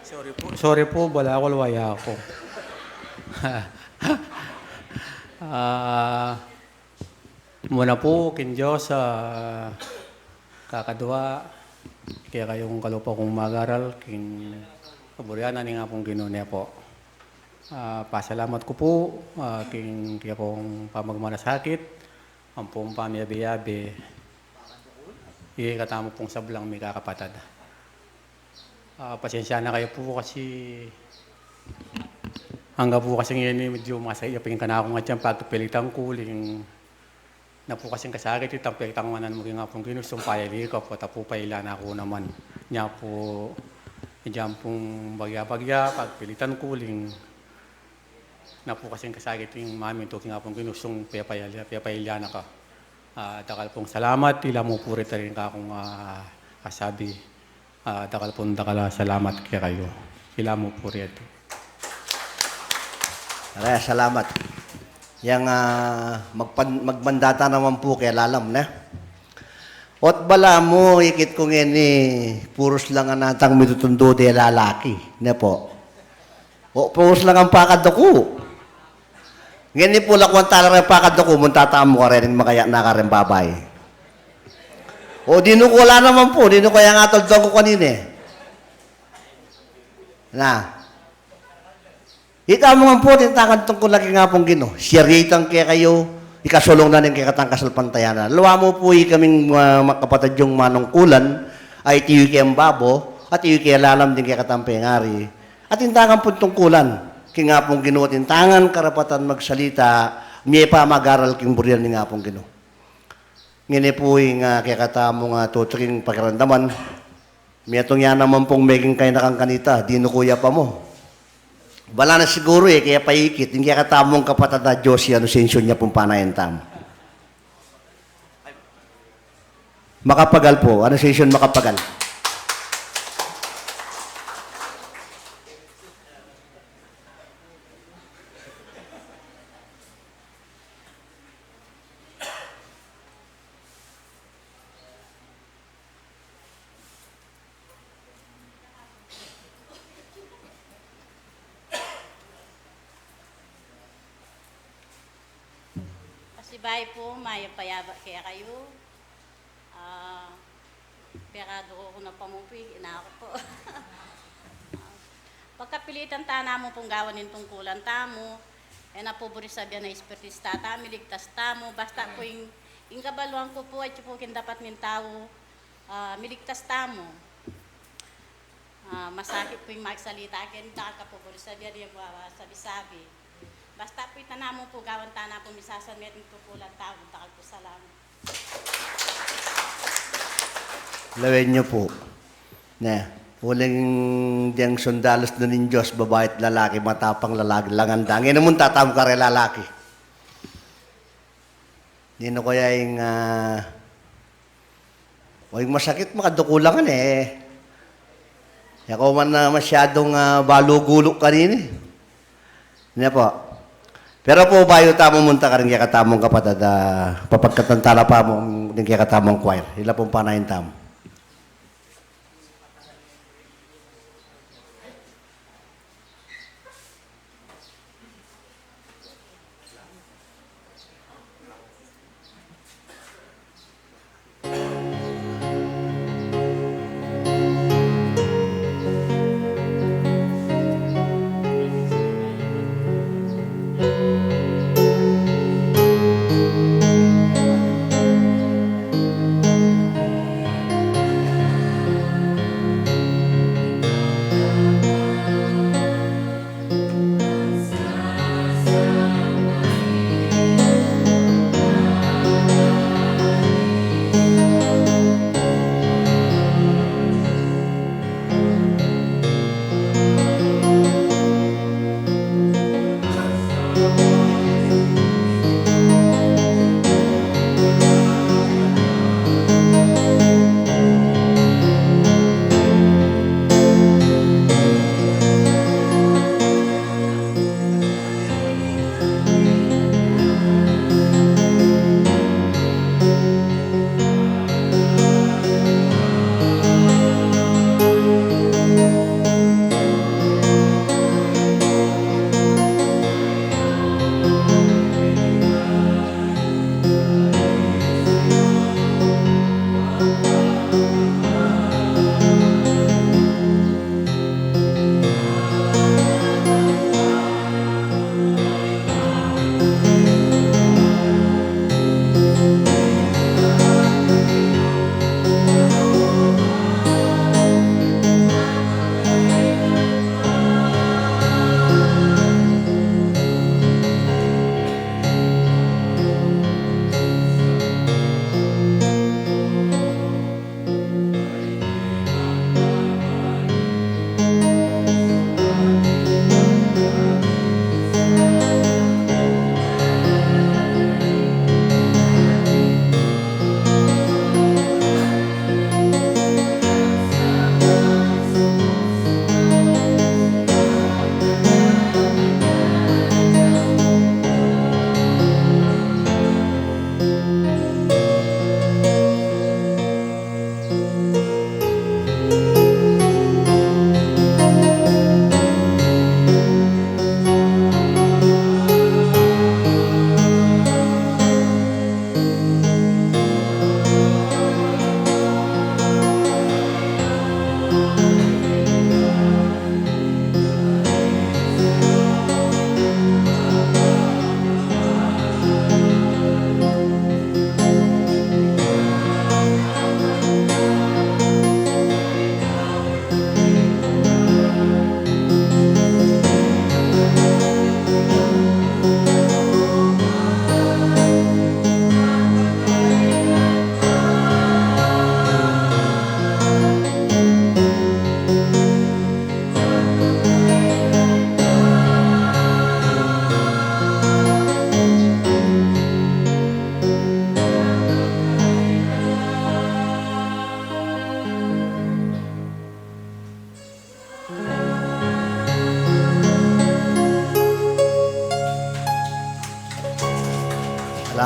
Sorry pu, sorry pu, bala ku, luwaya ku. Ah, muna pu, king Dios, ah, kakadua, kekayung kalupa kung mag-aral, king kaburian ning Apung Ginu ne pu. Ah, pasalamat ku pu, ah, king kekong pamagmalasakit, ampong pamiyabe-yabe, ikatamu pung sablang mikakapatad. Ah, pasensya na kayu pu kasi angga pu kasi ngeni medyu masakit ya pu ing kanaku ngan, pagpilitan ku, uling na pu kasing kasakit itang pektangan mu king Apung Ginu, sung payali ka pu, ta pu pailan na ku naman. Nya pu, idyan pung bagya-bagya, pagpilitan ku, uling na pu kasing kasakit ing mamintu king Apung Ginu, sung pepayali, pepailan na ka. Ah, dakal pung salamat, ila mu pu reta ring kakung, ah, kasabi. Ah, dakal pung dakal a salamat kekayu. Ila mu pu reta. Are, salamat. Yang, ah, magpan-, magmandata naman pu keng lalam, ne? Ot bala mu, ikit ku ngeni, purus lang a natang mitutundu de lalaki, ne pu? O, purus lang ang pakad ku. Ngeni pu, lakuan tala reng pakad ku, munta tamu kareng magaya na kareng babai. O, dinu ku la naman pu, dinu ku yang atol dong ku kanini. Na. Ita mu ngan pu, atin tang tungkulan king Apung Ginu. Siya ring itang kekayu, ikasulung na ning kekatang kasalpantayanan. Lawa mu pu, ikaming, ah, makapatad yung manungkulan, itiyu keng babo, atiyu keng lalam ding kekatang pengari. Atin tang pung tungkulan king Apung Ginu, atin tang karapatan magsalita, mie pa mag-aral king burian ning Apung Ginu. Ngeni pu ing, ah, kekatamung, ah, tutuking pakiramdaman. Metung ya naman pung meging kainakan kanita, dinu ku ya pa mu. Bala na siguru e, kaya paikit, ing kekatamung kapatad a Josie Inocencio, nya pung panayan tamu. Macapagal pu, Inocencio Macapagal. Pasibayu pu, mayap a yabak kekayu. Ah, pekadu ku na pa mu pu, ina ku pu. Pagkapilitan ta namu pung gawan ing tungkulan tamu, e na pu buri sabian a espiritista tamu, miligtas tamu, basta pu ing, ing kabaluan ku pu, atyu pu king dapat ning tau, ah, miligtas tamu. Ah, masakit pu ing magsalita, keng dakal ka pu buri sabian, e mu sabi-sabi. Basta pu ita namu pu, gawan ta na pu misasanmetung tungkulan tau, dakal pu salamat. Lawen yu pu. Ne, uling deng sundalus na ning Dios, babai at lalaki, matapang lalaki, langan da. Ngeni munta tamu kareng lalaki. Ninu kaya ing, ah, o, ing masakit, makadukulangan e. E ku man, ah, masyadung, ah, balu-gulu kanini. Ne pu. Pero pu, bayu tamu munta karing kekatamung kapatad, ah, papagkatan tala pa mu ding kekatamung choir. Ila pung panayan tamu.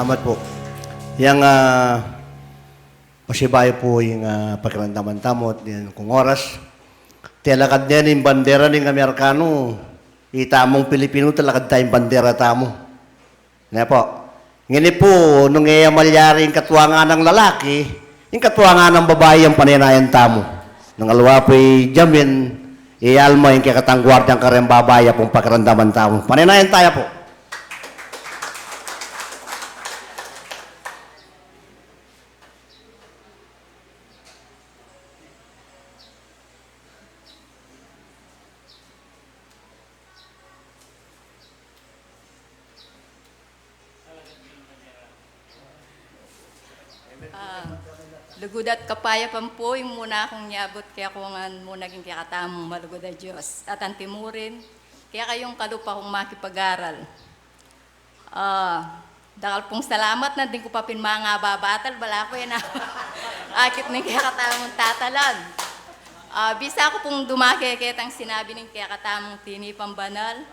Salamat po. Yang, ah, pasibayu po ing, ah, pakiramdaman tamu at ning kung oras. Telakad ne ning bandera ning Amerikano, itamung Pilipino, talakad tayung bandera tamu. Ne po. Ngeni po, nung e ya malyari ing katuangan nang lalaki, ing katuangan nang babai yang panenayan tamu. Nung aliwa po i Jamin, i Alma, ing kekatang guardiang kareng babai, ya pung pakiramdaman tamu. Panenayan taya po. Ah, lugud at kapayapan po ing muna kung nyabut kaya kung ngan muna king kekatamung malugud a Dios. At antimurin, kaya kayung kalupa kung makipag-aral. Ah, dakal pung salamat na, ding ku pa pin mangababatal, balaku e na akit ning kekatamung tatalan. Ah, bisa ku pung dumake ketang sinabi ning kekatamung tinipang banal.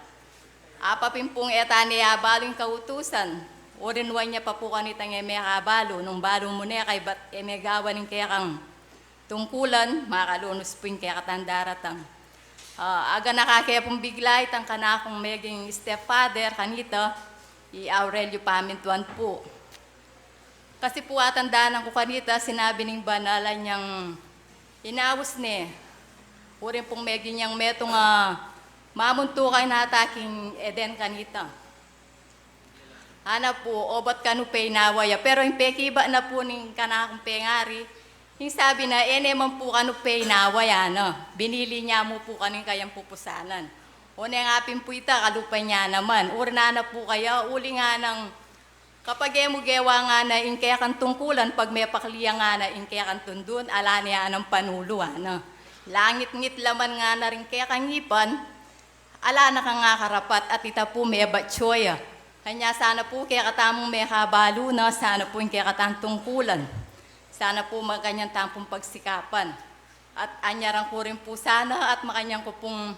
Apa pin pung e ta ne abalu ing kautusan, o rin wanya pa pu kanitang e me abalu, nung balu mu ne kaybat e me gawan ing kekang tungkulan, makalunus pu ing kekatang daratang. Ah, aganaka ke pung bigla itang kanakung meging stepfather kanita, i Aurelio Pamintuan pu. Kasi pu atandanan ku kanita, sinabi ning banal a nyang inaus ne, uring pung meging yang metung a mamuntukan nata king Eden kanita. Ana pu, obat kanu pe inawa ya. Pero ing pekibat na pu ning kanakung pengari, ing sabi na, e ne man pu kanu pe inawa ya, na. Binili ne mu pu kanu ing kayang pupusanan. O ne nga pin pu ita, kalupa ne naman. Uring ana pu kaya, uling anang kapag e mu gewa ngana ing kekang tungkulan, pag mepakli ya ngana ing kekang tundun, ala ne anang panulu, ana. Langit-ngit la man ngana ring kekang ipan, ala na kang akarapat at ita pu mebatsu ya. Kanya sana pu kekatamung mekabalu na, sana pu ing kekatang tungkulan. Sana pu makanyan tang pung pagsikapan. At anyaran ku rin pu sana at makanyan ku pung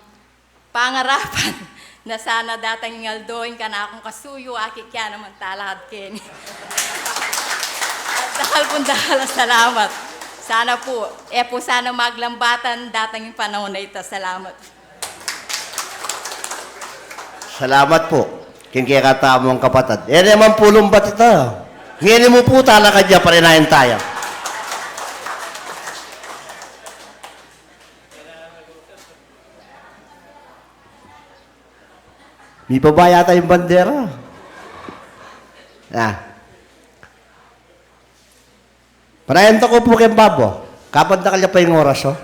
pangarapan na sana datang ing aldo ing kanakung kasuyu, akit ke naman talakad keni. At dakal pung dakal a salamat. Sana pu, e pu sana maglambatan datang ing panaun a ita. Salamat. Salamat pu king kekatamung kapatad. E ne man pu lumbat ita. Ngeni mu pu talakad ya, panenayan taya. Mibaba yata ing bandera. Ah. Panayan ta ku pu keng babo. Kapan dakal ya pa ing oras, o.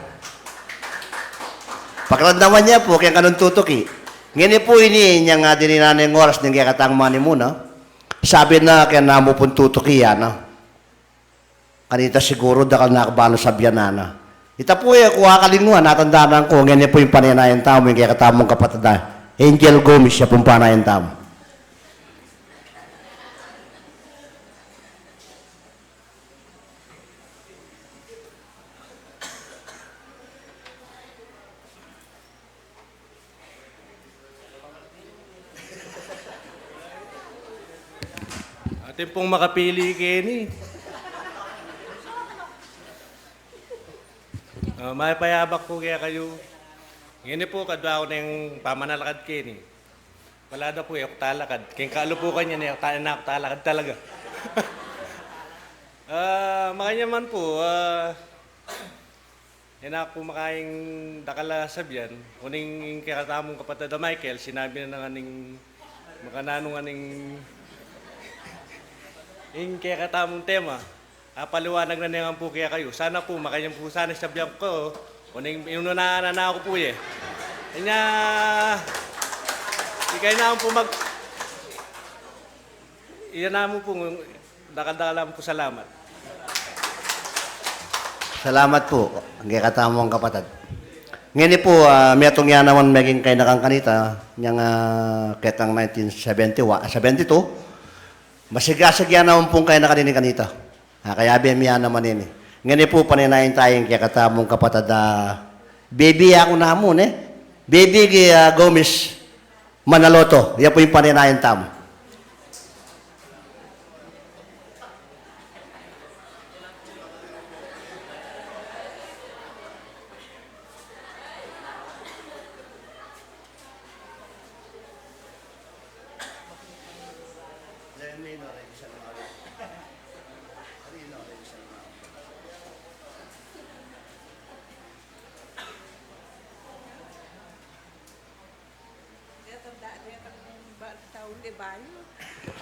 Pakiramdaman ye pu keng kanung tutuki. Ngeni pu ini, inyang, ah, dininan ne ing oras ning kekatang manimuna. Sabi na keng namu pung tutuki, ana. Kanita siguru dakal na ku bana sabian, ana. Ita pu e ku akalingwan, atandanan ku, ngeni pu ing panenayan tamu, ing kekatamung kapatad a Angel Gomez, ya pung panenayan tamu. Atin pung makapili keni. Ah, mayap a yabak pu kekayu. Ngeni pu, kadwa ku neng pamanalakad keni. Palada pu, e ku talakad. Keng kalupukan ya, e ku ta-, e na ku talakad talaga. Ah, makanyan man pu, ah, e na ku pu makaing dakal a sabian, uling ing kekatamung kapatad a Michael, sinabi na na ngan ing makananu ngan ing, ing kekatamung tema. Apaliwanag na ne ngan pu kekayu. Sana pu, makanyan pu sana sabian ku, uling inuna na, na ku pu ye. Inya, ikay na pu mag-, iya na mu pu, dakal-dakal a pu salamat. Salamat pu, kekatamung kapatad. Ngeni pu, ah, metung ya naman meging kainakan kanita, inyang, ah, ketang nineteen seventy-one, seventy-two, masigasig ya naman pung kainakan ini kanita. Ah, kaya bie mi ya naman ini. Ngeni pu, panenayan taya ing kekatamung kapatad a, ah, baby, aku namu, ne? Baby gi, ah, Gomez Manaloto, ya pu ing panenayan tamu.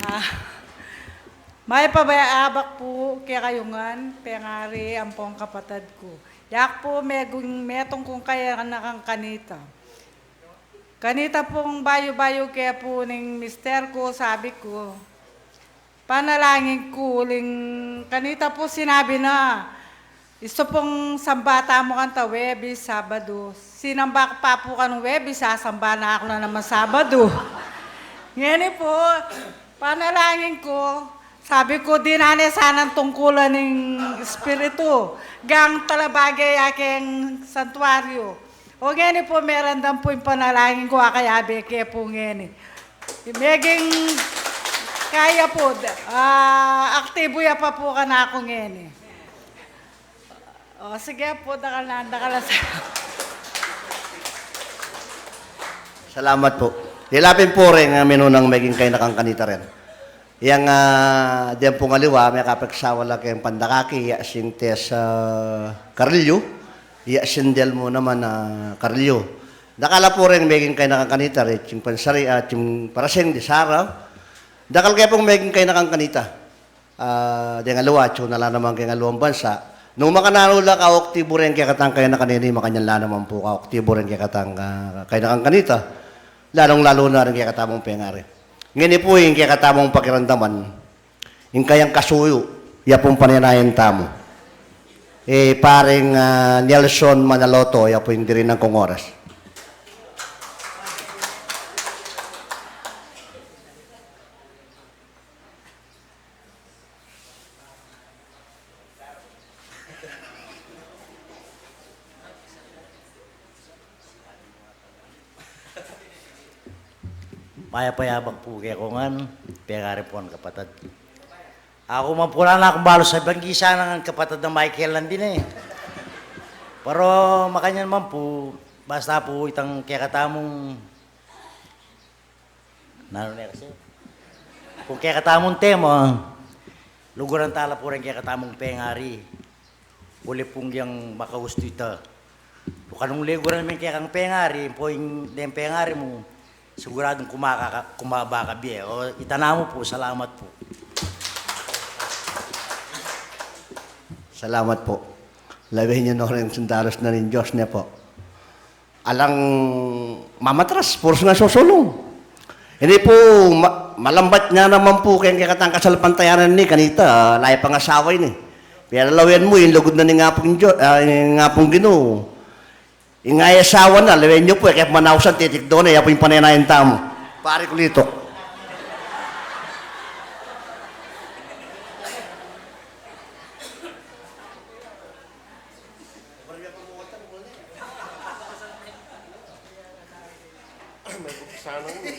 Ah, mayap a abak pu kekayu ngan, pengari ampong kapatad ku. Yaku pu meging metung kung kayanakan kanita. Kanita pung bayu-bayu ke pu ning mister ku, sabi ku, panalangin ku uling kanita pu sinabi na, isu pung samba tamu kanita Webis, Sabadu. Sinamba ku pa pu kanung Webis, sasamba na ku na naman Sabadu. Ngeni pu, panalangin ku, sabi ku, dinan ne sana tungkulan ning Espiritu, gang talabage ya keng santuaryu. O ngeni pu, meramdam pu ing panalangin ku, akayabe ke pu ngeni. Meging kaya pu, ah, aktibu ya pa pu kanaku ngeni. O, sige pu, dakal na, dakal na sa- Salamat pu. Ila pin pu reng, ah, minunang meging kayanakan kanita ren. Yang, ah, deng pung aliwa, mekapeksawa la keng pandakaki, ya sing Tess, ah, Carrillo, ya sing Del mu naman, ah, Carrillo. Dakal la pu reng meging kayanakan kanita, reng cing pansari, ah, cing parasing di Sara. Dakal ke pung meging kayanakan kanita. Ah, deng aliwa, atyu na la naman keng aliwang bansa. Nung makananu la kauktibu reng kekatang kayanakan ini, makanyan la naman pu kauktibu reng kekatang, ah, kayanakan kanita. Lalung-lalu na reng kekatamung pengari. Ngeni pu ing kekatamung pakiramdaman, ing kayang kasuyu, ya pung panenayan tamu. E, pareng, ah, Nelson Manaloto, ya pu ing dirinan kung oras. Mayap a yabak pu kekongan, pengari pung kapatad. Aku man pu, ala na kung balu sa banggi sana ngan kapatad nang Michael nandin e. Pero makanyan man pu, basta pu itang kekatamung Nanu ne kasi? Kung kekatamung tema, luguran tala pu reng kekatamung pengari. Uli pung yang makaustu ita. Kung kanung luguran me ing kekang pengari, pu ing deng pengari mu, siguradung kumaka-, kumaba ka bie. O, ita namu pu, salamat pu. Salamat pu. Lawen yu no reng sundalus na ning Dios ne pu. Alang mamatras, purus ngan susulung. Ini pu, ma-, malambat ne naman pu keng kekatang kasalpantayanan ini, kanita, ala ya pang asawa ini. Pero lawen mu, ing lugud na ning Apung Dio-, ah, ning Apung Ginu. Ing asawa na, lawen yu pu, e ke manausan, titikdo na, ya pu ing panenayan tamu. Pari Kulitok. May bugsan ang mi.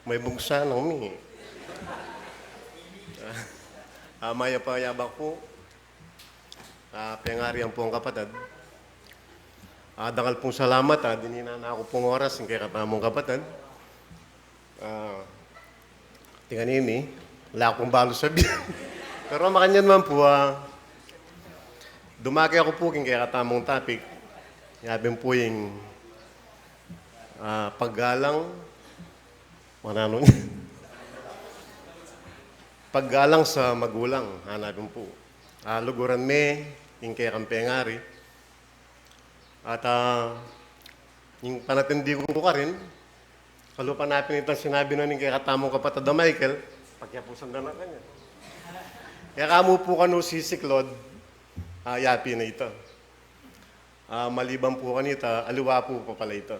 May bugsan ang mi. Ah, mayap a yabak pu. Ah, pengari ampong kapatad. Ah, dakal pung salamat, ah, dininan na ku pung oras ing kekatamung kapatad. Ah, tingan ini, ala ku pung balu sabian. Pero makanyan man pu, ah, dumake ku pu king kekatamung topic. Yapin pu ing, ah, paggalang, mananu, paggalang sa magulang, hanapin pu. Ah, luguran me ing kekang pengari. At, ah, ing panatindi ku karin, kalupa na pin itang sinabi na ning kekatamung kapatad a Michael, pakiapusan da na kanyan. Kaya kamu pu kanu sisiklod, ah, yapin na ita. Ah, maliban pu kanita, aliwa pu pa pala ita.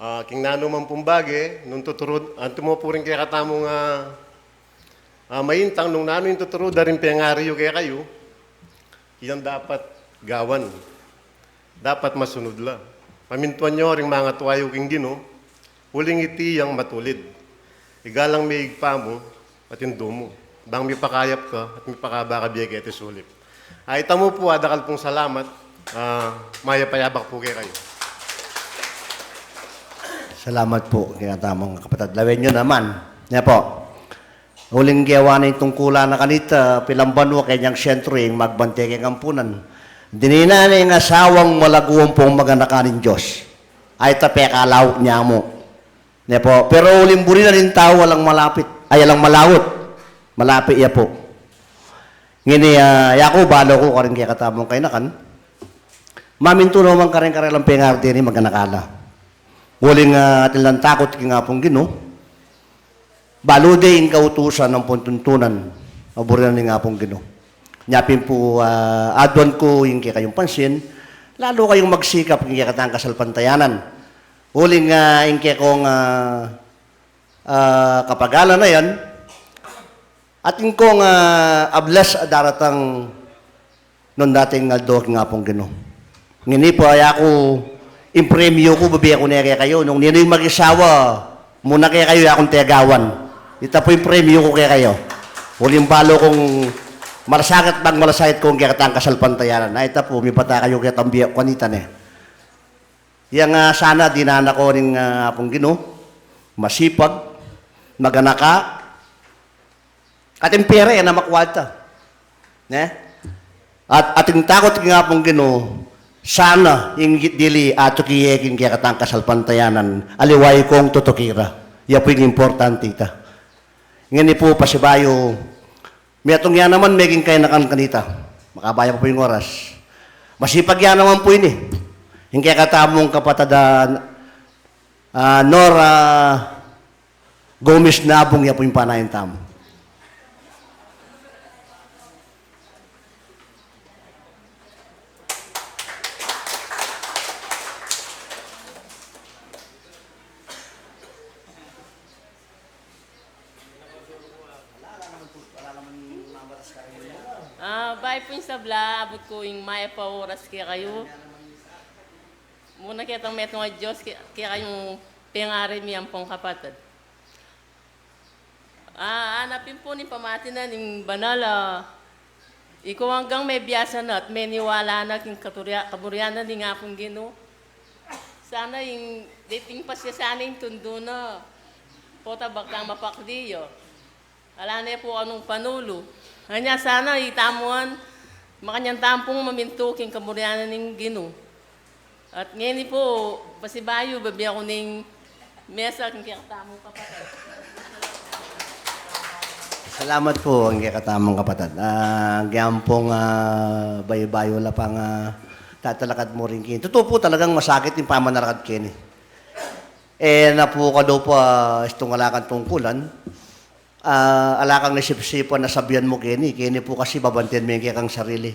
Ah, king nanu man pung bage, nung tuturud, anti mo pu ring kekatamung, ah, ah, maintang nung nanu ing tuturud da ring pengari yu kekayu, iyang dapat gawan. Dapat masunud la. Pamintuan yu ring mangatua yu king Ginu, uling iti yang matulid. Igalang me ing Ibpa mu at Indu mu, bang mipakayap ka at mipakaba ka bie keti sulip. Ay, ita mu pu, ah, dakal pung salamat. Ah, mayap a yabak pu kekayu. Salamat pu, kekatamung kapatad. Lawen yu naman. Nya pu. Uling gewa na ing tungkulan na kanita, pilamban wa kenyang sentro ing magbante keng ampunan. Dininan ne ing asawang malaguan pung maganakan ning Dios. Ay, ta pekalauk nya mu. Ne pu, pero uling buri na ning tau, alang malapit, ay, alang malaut. Malapit ya pu. Ngeni, ah, yaku, balu ku karing kekatamung kainakan. Mamintu no man karing karelang pengari deni, maganaka la. Uling, ah, atin lang takut king Apung Ginu. Balu de ing kautusan ampong tuntunan, a buri na ning Apung Ginu. Nya pin pu, ah, aduan ku ing kekayung pansin, lalu kayung magsikap king kekatang kasalpantayanan. Uling, ah, ing kekong, ah, ah, kapagalan a yan, atin kong, ah, a-bless a daratang nung dating aldo king Apung Ginu. Ngeni pu, yaku, ing premyu ku, bibie ku ne kekayu. Nung ninu ing makisawa, muna kekayu, yakung tegawan. Ita pu ing premyu ku kekayu. Uling balu kung malasakit, magmalasakit kung kekatang kasalpantayanan. Na ita pu, mipata kayu ketang bie ku kanita ne. Yang, ah, sana dinan na ko ning, ah, Apung Ginu, masipag, maganaka, ating pera, e na makuwalta. Ne? At ating takut king Apung Ginu, sana ing dili atuki ye king kekatang kasalpantayanan, aliwa ikong tutuki ra. Ya pu ing importante ita. Ngeni pu, pasibayu, metung ya naman meging kainakan kanita. Makabaya pa pu ing oras. Masipag ya naman pu ini. Ing kekatamung kapatad a, ah, Nora Gomez Nabung, ya pu ing panayan tamu. Ah, bayu pu ing sabla, abut ku ing mayap a oras kekayu. Muna ketang metung a Dios ke-, kekayung pengari mi ampong kapatad. Ah, ana pin pu ning pamati na ning banal a, ikayu anggang mebiasa na at meniwala na king katuri-, kaburian na ning Apung Ginu. Sana ing, deti ing pasya sana ing tundu na, pota baklang mapakli ya. Ala ne pu kanung panulu. Anya sana itamu ngan, makanyan tamu pung mamintu king kaburian na ning Ginu. At ngeni pu, pasibayu, bibie ku ning mesa king kekatamung kapatad. Salamat pu, king kekatamung kapatad. Ah, gyan pung, ah, bayu-bayu la pang, ah, tatalakad mu rin keni. Tutu pu, talagang masakit ing pamanalakad keni. E na pu kalupa, ah, istung ala kang tungkulan. Ah, ala kang isip-isipan a sabian mu keni, keni pu kasi babanten me ing kekang sarili.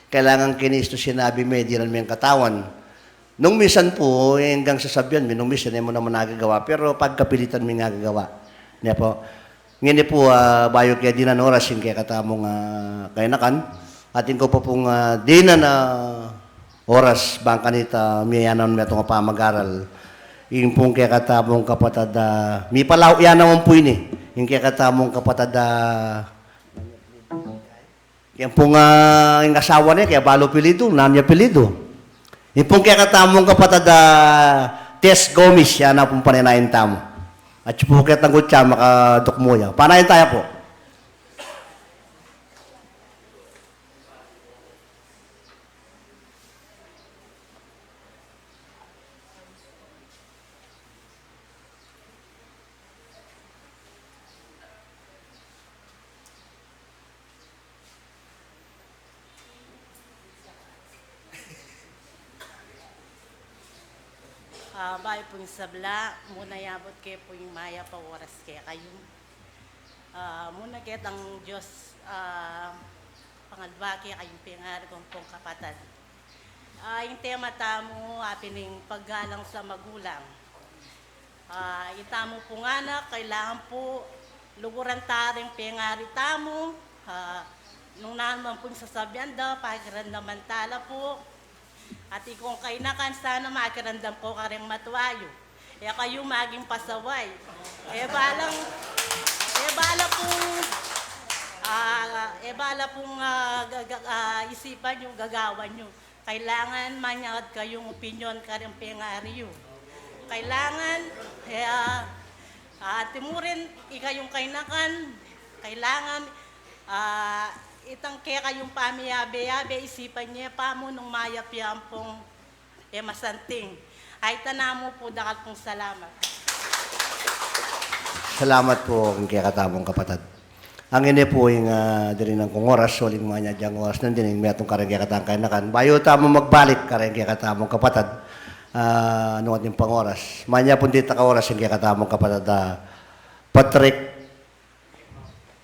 Kailangan keni istung sinabi me, dinan meng katawan. Nung minsan pu, e, anggang sasabian me, nung minsan e mu naman nagagawa, pero pagkapilitan me ing agagawa. Ne pu, ngeni pu, ah, bayu ke dinan oras ing kekatamung, ah, kainakan. Atin ku pa pung, ah, dinan a oras bang kanita miyayanan metung a pamagaral. Ing pung kekatamung kapatad a, mipalau ya naman pu ini. Ing kekatamung kapatad a, ing pung, ah, ing asawa ne, kaya balu apelyidu, nanu ya apelyidu. Ing pung kekatamung kapatad a, Tess Gomez, ya na pung panaynan tamu. At pu ketang gutya, makadukmu ya. Panaynan taya pu. Ah, bayu pung sabla, muna yabut ke pu ing mayap a oras kekayu. Ah, muna ketang Dios, ah, pangadwa kekayung pengari kung pung kapatad. Ah, ing tema tamu, atin ing paggalang sa magulang. Ah, itamu pung anak, kailangan pu luguran ta ring pengari tamu. Ah, nung nanu man pung sasabian da, pakiramdaman ta la pu. At ikong kainakan, sana makiramdam ko kareng matua yu. E kayu maging pasaway. E balang, e bala pung, ah, e bala pung, ah, ga-, ga-, ah, isipan yu, gagawan yu. Kailangan manyangad kayung opinyon kareng pengari yu. Kailangan, e, ah, ah, timurin ikayung kainakan, kailangan, ah, itang kekayung pamiyabe-yabe, isipan ye pa mu nung mayap ya ampong e masanting. Ay, tana mu pu, dakal pung salamat. Salamat pu king kekatamung kapatad. Ngeni pu ing, ah, dirinan kung oras, uling manyadyang oras na dirinan, metung kareng kekatamung kayanakan. Bayu tamu magbalik kareng kekatamung kapatad, ah, nung atin pang oras. Manya pung ditak a oras ing kekatamung kapatad, ah, Patrick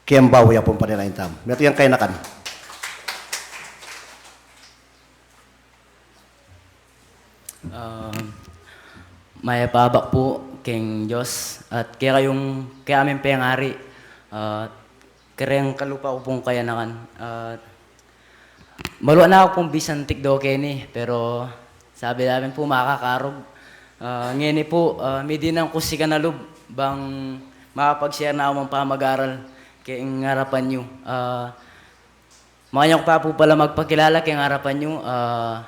Kembao, ya pung panirain tamu. Metung yang kayanakan. Ah, mayap a abak pu king Dios at kekayung, kekaming pengari, at kareng kalupa ku pung kayanakan. At malwa na ku pung bisan tikdo keni, pero sabi namin pu makakarug. Ah, ngeni pu, ah, midinan ku sikan a lub bang makapag-share na ku mang pamag-aral king arapan yu. Ah, Makanyan ku pa pu pala magpakilala king arapan yu, ah,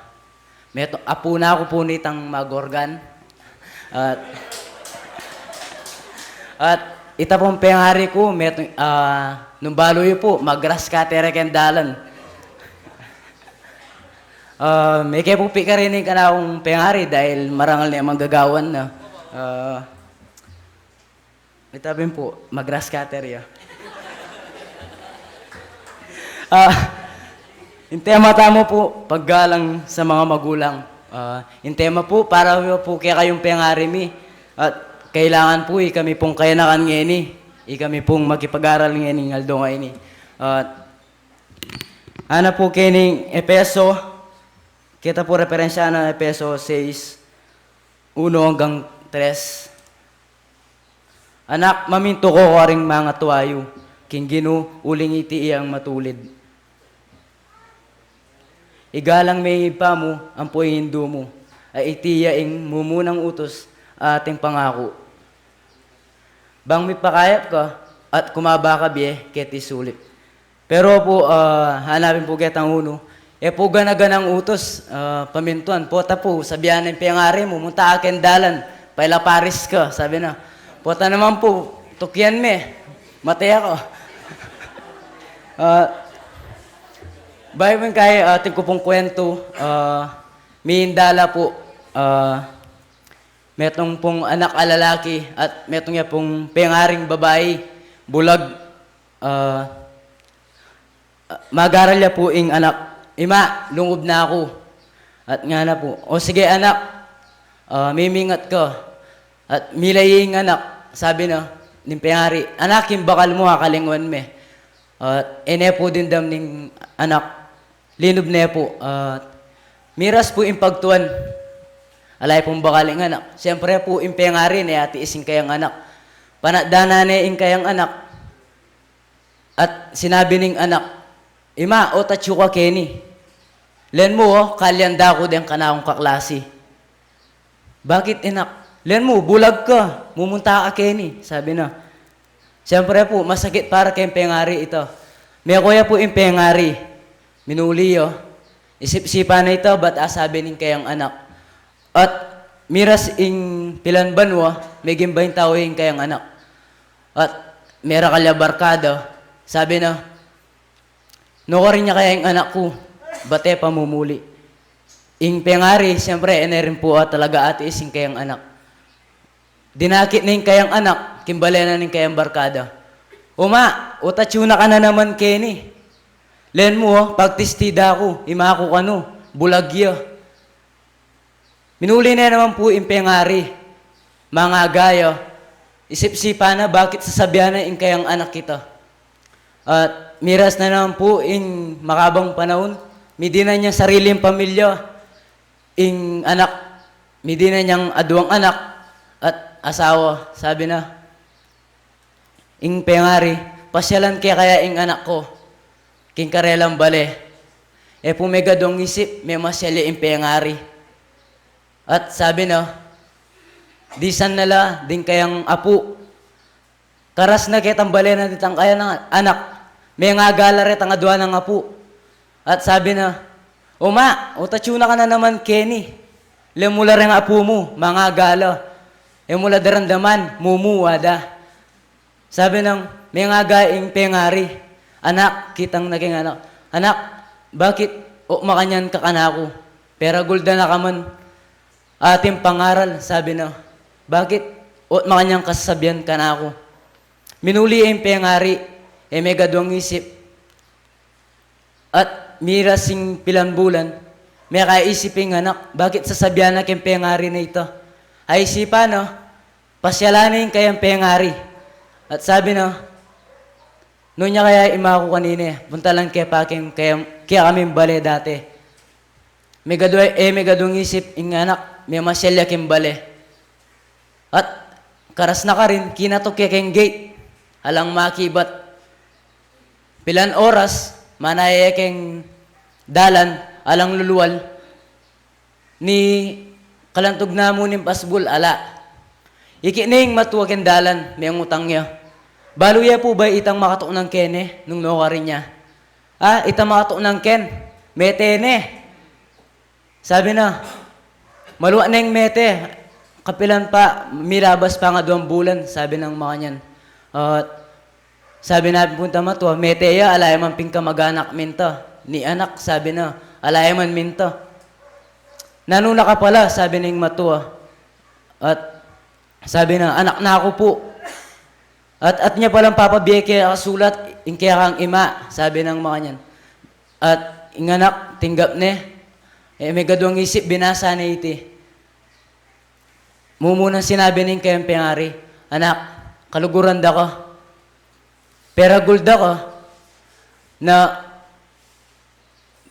metung, apu na ku pu nitang mag-organ. At, at ita pung pengari ku, metung, ah, nung balu yu pu, mag-grass cutter ya keng dalan. Ah, meke pu pikarining kanakung pengari dahil marangal ne manggagawan na. Ah, Ita pin pu, mag-grass cutter ya. Ah, ing tema tamu pu, paggalang sa mga magulang. Ah, ing tema pu, para pu kekayung pengari mi. At kailangan pu, ikami pung kayanakan ngeni, ikami pung makipag-aral ngeni, aldo ngeni. At, ana pu kening Efeso, kita pu referensya na Efeso sais, uno hanggang tres. Anak, mamintu ko karing mangatua yu king Ginu, uling iti iyang matulid. Igalang me ing ibpa mu ampo ing indu mu, a iti ya ing mumunang utus a ating pangaku. Bang mipakayap ka at kumaba ka bie keti sulip. Pero pu, ah, hanapin pu ketang unu. E pu gana-ganang utus, ah, pamintuan. Pota pu, sabian na ing pengari mu, munta ka keng dalan, paila paris ka, sabi na. Pota naman pu, tukyan me, mate ako. Ah, bayu pu ing kaya, ah, atin ku pung kwentu, ah, mindala pu, ah, metung pung anak a lalaki at metung ya pung pengaring babai, bulag, ah, mag-aral ya pu ing anak, "Ima, lungub na ku." At ngana pu, "O sige, anak, ah, mimingat ka." At milay ing anak, sabi na ning pengari, "Anak, ing bakal mu, akalingwan me." At e ne pu dimdam ning anak, linub ne pu. At miras pu ing pagtuan, ala ya pung bakal ing anak. Siyempre pu, ing pengari ne atiis ing kayang anak. Panatdanan ne ing kayang anak. At sinabi ning anak, "Ima, o tatsu ka keni. Len mu, o, kalyan da ku deng kanakung kaklasi." "Bakit, anak?" "Len mu, bulag ka, mumunta ka keni," sabi na. Siyempre pu, masakit para keng pengari ita. Meko ya pu ing pengari, minuli ya. Isip-isipan na ita, bat asabi ning kayang anak. At miras ing pilan banua, meging baintawi ing kayang anak. At merakal ya barkada, sabi na, "Nukarin ya kaya ing anak ku, bat e pa mumuli?" Ing pengari, siyempre, e ne rin pu talaga atiis ing kayang anak. Dinakit ne ing kayang anak, king bale na ning kayang barkada. "O ma, o tatsu na ka na naman keni. Len mu, o, pagtisti da ku, ima ku kanu, bulag ya." Minuli ne naman pu ing pengari, mangaga ya, isip-isipan na bakit sasabian na ing kayang anak ita. At miras na naman pu ing makabang panaun, midinan yang sariling pamilya, ing anak, midinan yang aduang anak at asawa, sabi na, ing pengari, "Pasyalan ke kaya ing anak ku king karelang bale." E pu megadung isip, memasyal ya ing pengari. At sabi na, disan na la ding kayang apu, "Karas na ketang bale na ditang kayang anak, mengagala retang adua nang apu." At sabi na, "O ma, o tatsu na ka na naman keni. Len mu la reng apu mu, mangagala. E mu la daramdaman, mumu, wada." Sabi nang mengaga ing pengari, "Anak," kitang na king anak, "Anak, bakit o makanyan ka kanaku? Peragul da na ka man ating pangaral," sabi na. "Bakit o makanyan ka sasabian kanaku?" Minuli ya ing pengari, e megaduang isip, at miras ing pilan bulan, mekaisip ing anak, bakit sasabian na keng pengari na ita? Aisipan na, pasyalan ne ing kayang pengari. At sabi na, "Nunya kaya imaku kanine, puntalan ke pa keng kaya, kaya kaming bale dati." Megadua, e megaduang isip ing anak, memasyal ya keng bale. At karas na karin, kinatuk ya keng gate, alang makibat. Pilan oras, manaya ya keng dalan, alang lulual. Ni kalantug na mu ning pasbul, ala. Ikit ne ing matua keng dalan, mengutang ya, "Balu ye pu ba itang makatuknang kene?" Nung nukarin ya, "A, itang makatuknang ken, mete ne." Sabi na, "Malua neng mete, kapilan pa, milabas pa ngan aduang bulan," sabi nang makanyan. At sabi na pung matua, "Mete ya, ala ya man pin kamaganak minta." Ning anak, sabi na, "Ala ya man minta." "Nanu na ka pala?" sabi ning matua. At sabi na, "Anak na ku pu." "At, at nya palang papabie ke kasulat ing kekang ima," sabi nang makanyan. At ing anak, tinggap ne, e megaduang isip, binasa ne iti. Mumunang sinabi ning kayang pengari, "Anak, kaluguran da ka. Peragul da ka na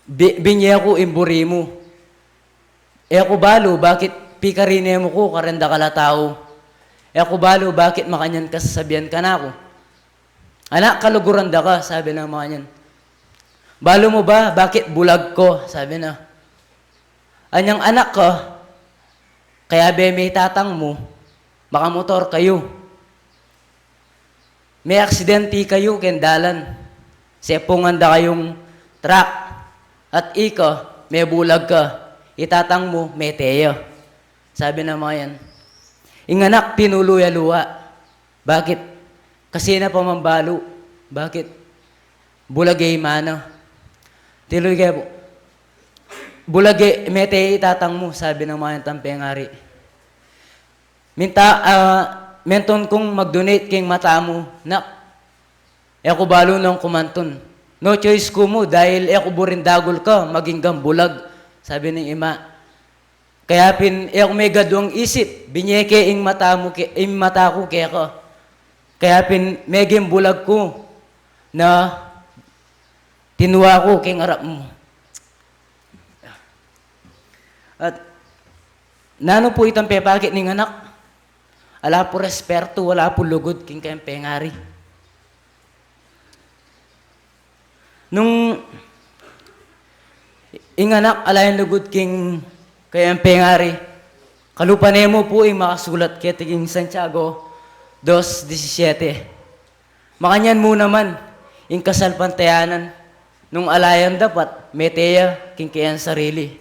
bi-, binye ku ing buri mu. E ku balu bakit pikarine mu ku kareng dakal a tau. E ku balu bakit makanyan ka sasabian kanaku. Anak, kaluguran da ka," sabi nang makanyan. "Balu mu ba bakit bulag ku?" sabi na. "Anyang anak ka, kayabe me ing tatang mu, makamotor kayu. Meaksidente kayu keng dalan. Sepungan da kayung truck. At ika, mebulag ka. Ing tatang mu, mete ya," sabi nang makanyan. Ing anak, pinulu ya lua. "Bakit? Kasi na pa man balu. Bakit? Bulag e ing ima na." "Tiluy ke pu. Bulag e, mete ya ing tatang mu," sabi nang makanyan itang pengari. "Minta, a, mentun kung mag-donate king mata mu, nak. E ku balu nung kumantun. No choice ku mu, dahil e ku buring dagul ka maging bulag," sabi ning ima. "Kaya pin, e ku megaduang isip, binye ke ing mata mu ke, ing mata ku keka. Kaya pin, meging bulag ku na tinua ku king arap mu." At nanu pu itang pepakit ning anak? Ala pu respetu, ala pu lugud king kayang pengari. Nung ing anak ala yang lugud king kayang pengari, kalupa ne mu pu ing makasulat keti king Santiago dos disisiete. Makanyan mu naman ing kasalpantayanan, nung ala yang dapat, mete ya king kayang sarili.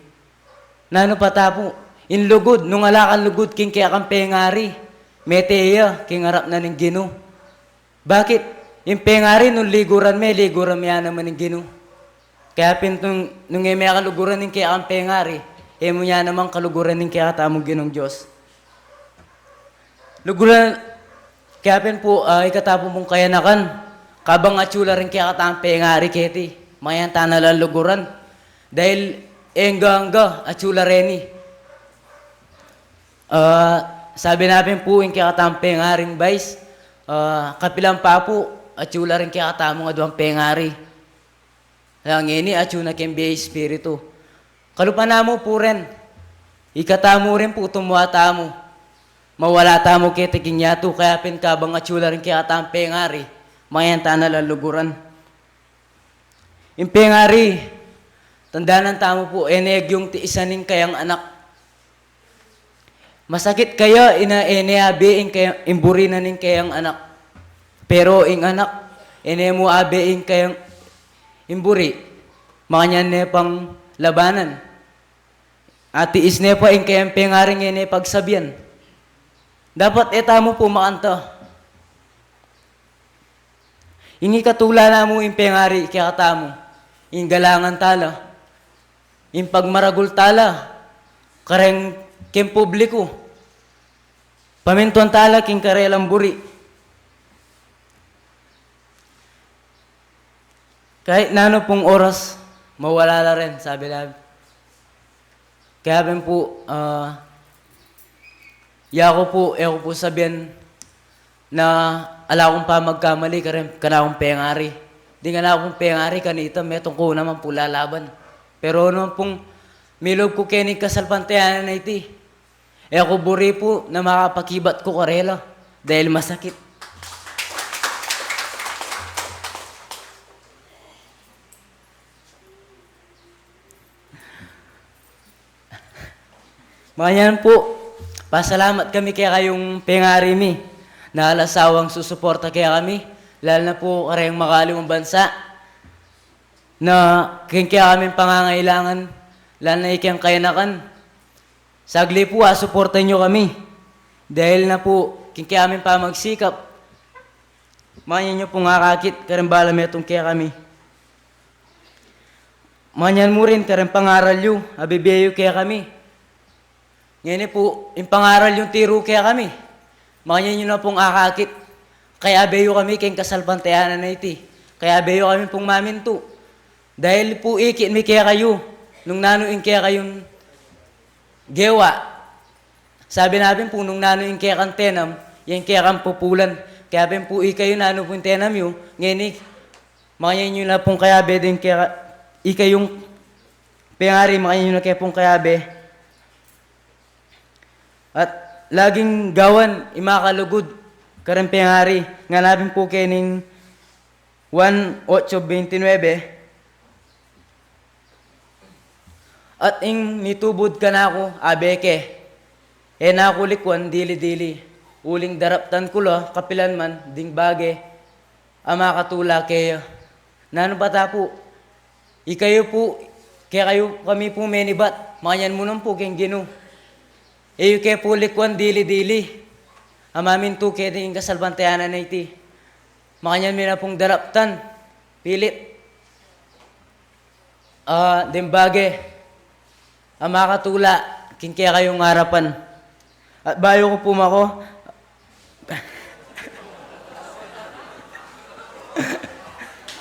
Nanu pa ta pu, ing lugud, nung ala kang lugud king kekang pengari, mete ya king arap na ning Ginu. Bakit? Ing pengari nung liguran me, liguran me ya naman ing Ginu. Kaya pin nung, nung e me kaluguran ing kekang pengari, e mu ya naman kaluguran ing kekatamung Ginung Dios. Luguran, kaya pin pu, a, ikatapu mung kayanakan, kabang atsu la ring kekatang pengari keti, makanyan ta na lang luguran. Dahil engga-engga atsu la reni. A, sabi na pin pu ing kekatang pengaring bais, a, kapilan pa pu, atsu la ring kekatamung aduang pengari. Ngeni atsu na keng bie espiritu. Kalupa na mu pu ren, ikatamu rin pu tumua tamu. Mawala tamu keti king yatu, kaya pin kabang atsu la ring kekatang pengari, makanyan ta na lang luguran. Ing pengari, tandanan tamu pu, e ne agyung tiisan ing kayang anak. Masakit kaya ina e ne abe ing kaya, ing buri na ning kayang anak. Pero ing anak, e ne mu abe ing kayang, ing buri, makanyan ne pang labanan. Atiis ne pa ing kayang pengaring e ne pagsabian. Dapat e tamu pu makanta. Ing ikatula na mu ing pengari kekatamu, ing galangan ta la, ing pagmaragul ta la kareng keng publiku, pamintuan ta la king karelang buri. Kahit nanu pung oras, mawala la rin, sabi la. Kaya pin pu, ah, yaku pu, e ku pu sabian na ala kung pamagkamali karin, kanakung pengari. Ding kanakung pengari, kanita, metung ku naman pu lalaban. Pero naman pung milub ku keni kasalpantayanan a iti, e ku buri pu na makapakibat ku karela dahil masakit. Makanyan pu, pasalamat kami kekayung pengari mi na alang sawang susuporta kekami, lalo na pu kareng makaliwang bansa, na king kekaming pangangailangan, lalo na ikeng kayanakan. Saglit pu, asuportan yu kami. Dahil na pu king kekaming pamagsikap, makanyan yu pung akakit kareng balametung kekami. Makanyan mu rin kareng pangaral yu a bibie yu kekami. Ngeni pu, ing pangaral yung tiru kekami, makanyan yu na pung akakit. Kayabe yu kami keng kasalpantayanan a iti. Kayabe yu kami pung mamintu. Dahil pu ikit mi kekayu nung nanu ing kekayung gewa. Sabi na pin pu nung nanu ing kekang tenam, ya ing kekang pupulan. Kaya pin pu ikayu nanu pung tenam yu, ngeni, makanyan yu na pung kayabe ding keka, ikayung pengari, makanyan yu na ke pung kayabe. At laging gawan ing makalugud kareng pengari, ngana pin pu keni ning Juan ocho veintinueve, at ing mitubud kanaku, abe ke, e na ku likuan dili-dili, uling daraptan ku la kapilan man ding bage a makatula keya. Nanu pa ta pu, ikayu pu, kekayu kami pu menibat, makanyan mu naman pu keng Ginu. E yu ke pu likuan dili-dili a mamintu keti king kasalpantayanan a iti. Makanyan mi na pung daraptan, pilit, ah, ding bage a makatula king kekayung arapan. At bayu ku pu mako,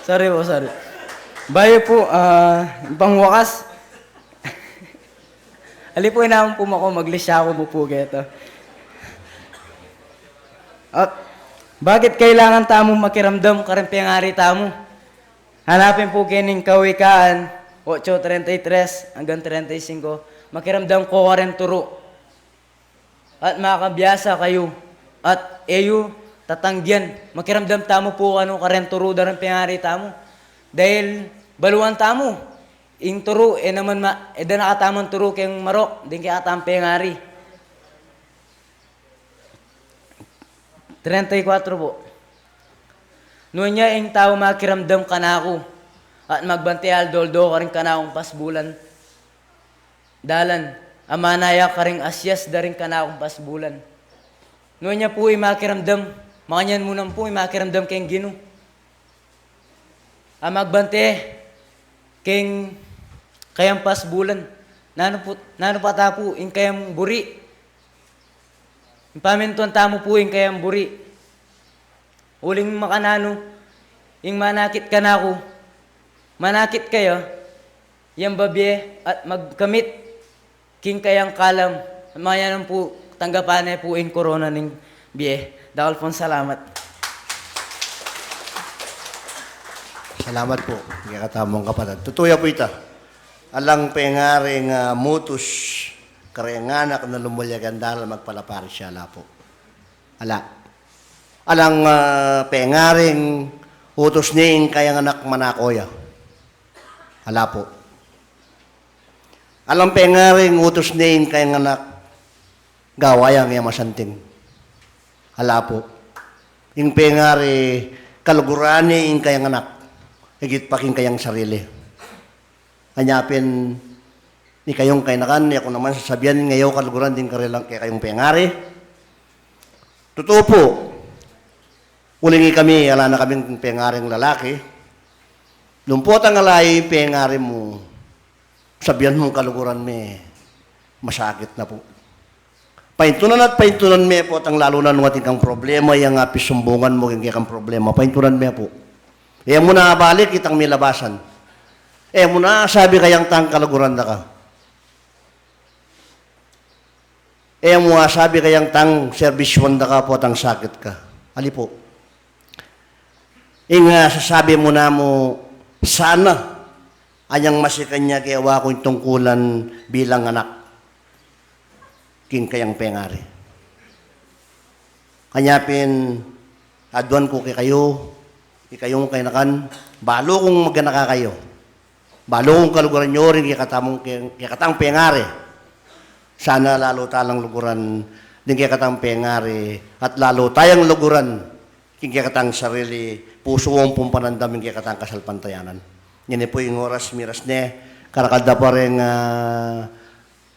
sorry pu, sorry. Bayu pu, ah, pangwakas, ali pu, inaman pu mako, maglisya ku mu pu keto. At bakit kailangan tamu makiramdam kareng pengari tamu? Hanapin pu keni ning Kawikaan ocho treinta y tres hanggang treinta y cinco. Makiramdam ko kareng turu at makabiasa kayu, at e yu tatanggian. Makiramdam tamu pu kanu kareng turu da ring pengari tamu. Dahil baluan tamu, ing turu, e naman ma, e da na katamung turu keng marok, ding kekatamung pengari. Treinta y cuatro pu. Nune ing tau makiramdam kanaku at magbante aldo-aldo karing kanakung pasbulan dalan, a manaya karing asyas da ring kanakung pasbulan. Nune pu ing makiramdam, makanyan mu naman pu ing makiramdam keng Ginu a magbante keng kayang pasbulan. Nanu pu, nanu pa ta pu ing kayang buri? Ing pamintuan tamu pu ing kayang buri. Uling makananu ing manakit kanaku, manakit kaya, yang babie at magkamit king kayang kalam, makanyan pu tanggapan ne pu ing korona ning bie. Dakal pung salamat. Salamat pu, kekatamung kapatad. Tutu ya pu ita. Alang pengaring, ah, mutus kareng anak na lumulya keng dalan magpalapari sya, ala pu. Ala. Alang, ah, pengaring utus ne ing kayang anak manako ya. Ala pu. Alang pengaring utus ne ing kayang anak gawa yang e masanting. Ala pu. Ing pengari kaluguran ne ing kayang anak, igit pa king kayang sarili. Anya pin ikayung kayanakan, e ku naman sasabian, ngeni kaluguran ding karelang kekayung pengari. Tutu pu, uling ikami, ala na kaming pengaring lalaki. Nung potang ala ing pengari mu, sabian mung kaluguran me, masakit na pu. Paintunan at paintunan me potang lalu na nung atin kang problema, yang apisumbungan mu king kekang problema, paintunan me pu. E mu na balik itang milabasan. E mu na sabi kayang tang kaluguran da ka. E mu asabi kayang tang serbisyuan da ka pu at tang sakit ka. Ali pu. Ing, ah, sasabi mu na mu, sana anyang masikan ya kewa ku ing tungkulan bilang anak king kayang pengari. Kanya pin, aduan ku kekayu, ikayung kayanakan, balu kung maganaka kayu. Balu kung kaluguran yu ring kekatamung, ke-, kekatang pengari. Sana lalu ta lang luguran ding kekatang pengari at lalu tayang luguran king kekatang sarili, pusu ampong panandam ing kekatang kasalpantayanan. Ngeni pu ing oras miras ne, karakal da pa ring, ah,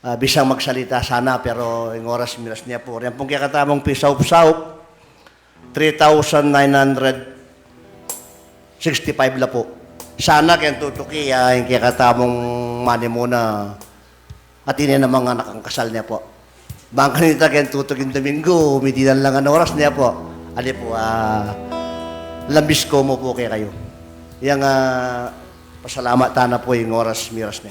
ah, bisang magsalita sana, pero ing oras miras ne pu. Ring pung kekatamung pisaup-saup, three thousand nine hundred sixty-five la pu. Sana keng tutuki, ah, ing kekatamung manimuna at ine namang anak ang kasal ne pu. Bang kanita keng tutuking Domingo, midinan lang ang oras ne pu. Ali pu, ah, lambis ku mu pu kekayu. Yang, ah, pasalamat ta na pu ing oras miras ne.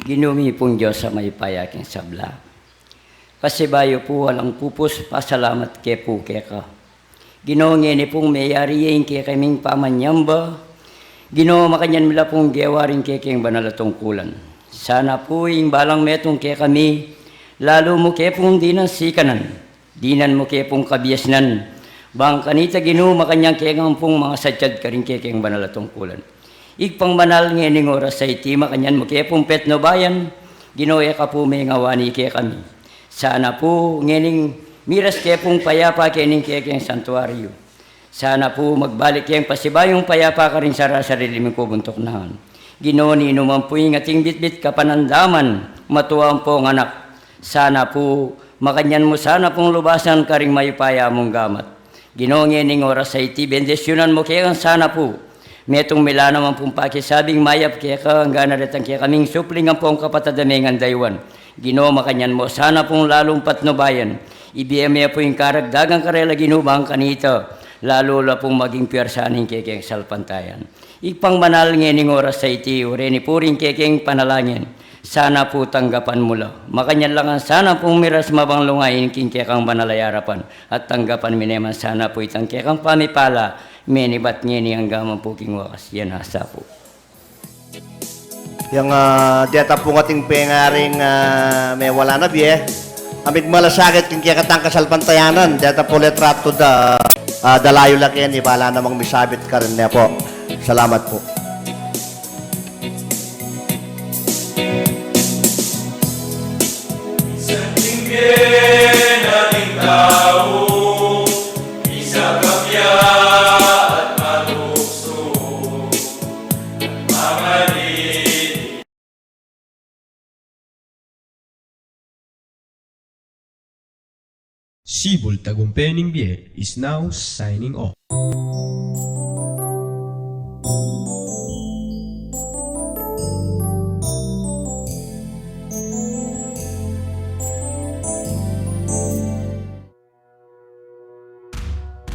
Ginu mi pung Dios a mayupaya king sabla. Pasibayu pu alang pupus pasalamat ke pu keka. Ginu, ngeni pung meyari ya ing kekaming pamanyamba, Ginu, makanyan mi la pung gewa ring kekeng banal a tungkulan. Sana pu ing balang metung kekami, lalu mu ke pung dinan sikanan, dinan mu ke pung kabiasnan, bang kanita Ginu, makanyan ke ngan pung mangasadyad karing kekeng banal a tungkulan. Ibpang banal, ngening oras a iti makanyan mu ke pung petnubayan, Ginu, e ka pu mengawani kekami. Sana pu ngening miras ke pung payapa kening kekeng santuaryu. Sana pu magbalik keng pasibayung payapa karing sarasarili ming kubuntuknangan. Ginu, ninuman pu ing ating bitbit kapanandaman, matua ampong anak. Sana pu makanyan mu sana pung lubasan karing mayupaya mung gamat. Ginu, ngening oras a iti bendisyunan mu ke ngan sana pu. Metung mi la naman pung pakisabing mayap keka, angga na retang kekaming supling ampong kapatad a mengan daywan. Ginu, makanyan mu sana pung lalung patnubayan. Ibie me pu ing karagdagan karela Ginu, bang kanita lalu la pung maging pwersa ning kekeng salpantayan. Ibpang banal, ngening oras a iti, ureni pu ring kekeng panalangin. Sana pu tanggapan mu la. Makanyan la ngan sana pung miras mabang lungayin king kekang banal a arapan. At tanggapan mi ne man sana pu itang kekang pamipala, menibat ngeni angga man pu king wakas. Yan asa pu. Yang, ah, deta pung ating pengaring, ah, mewala na bie. Amig malasakit king kekatang kasalpantayanan, deta pu litratu da, ah, dalayu la keni, bala namang misabit karin ne pu. Salamat pu. Minsan king bie na ding tau, minsan kabya at malukso, at mamanit. Sibul Tagumpe ning Bie is now signing off.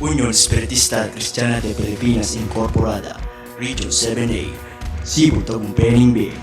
Union Espiritista Kristiana de Pilipinas Incorporada, Region seven A, Sibul Tagumpe ning Bie.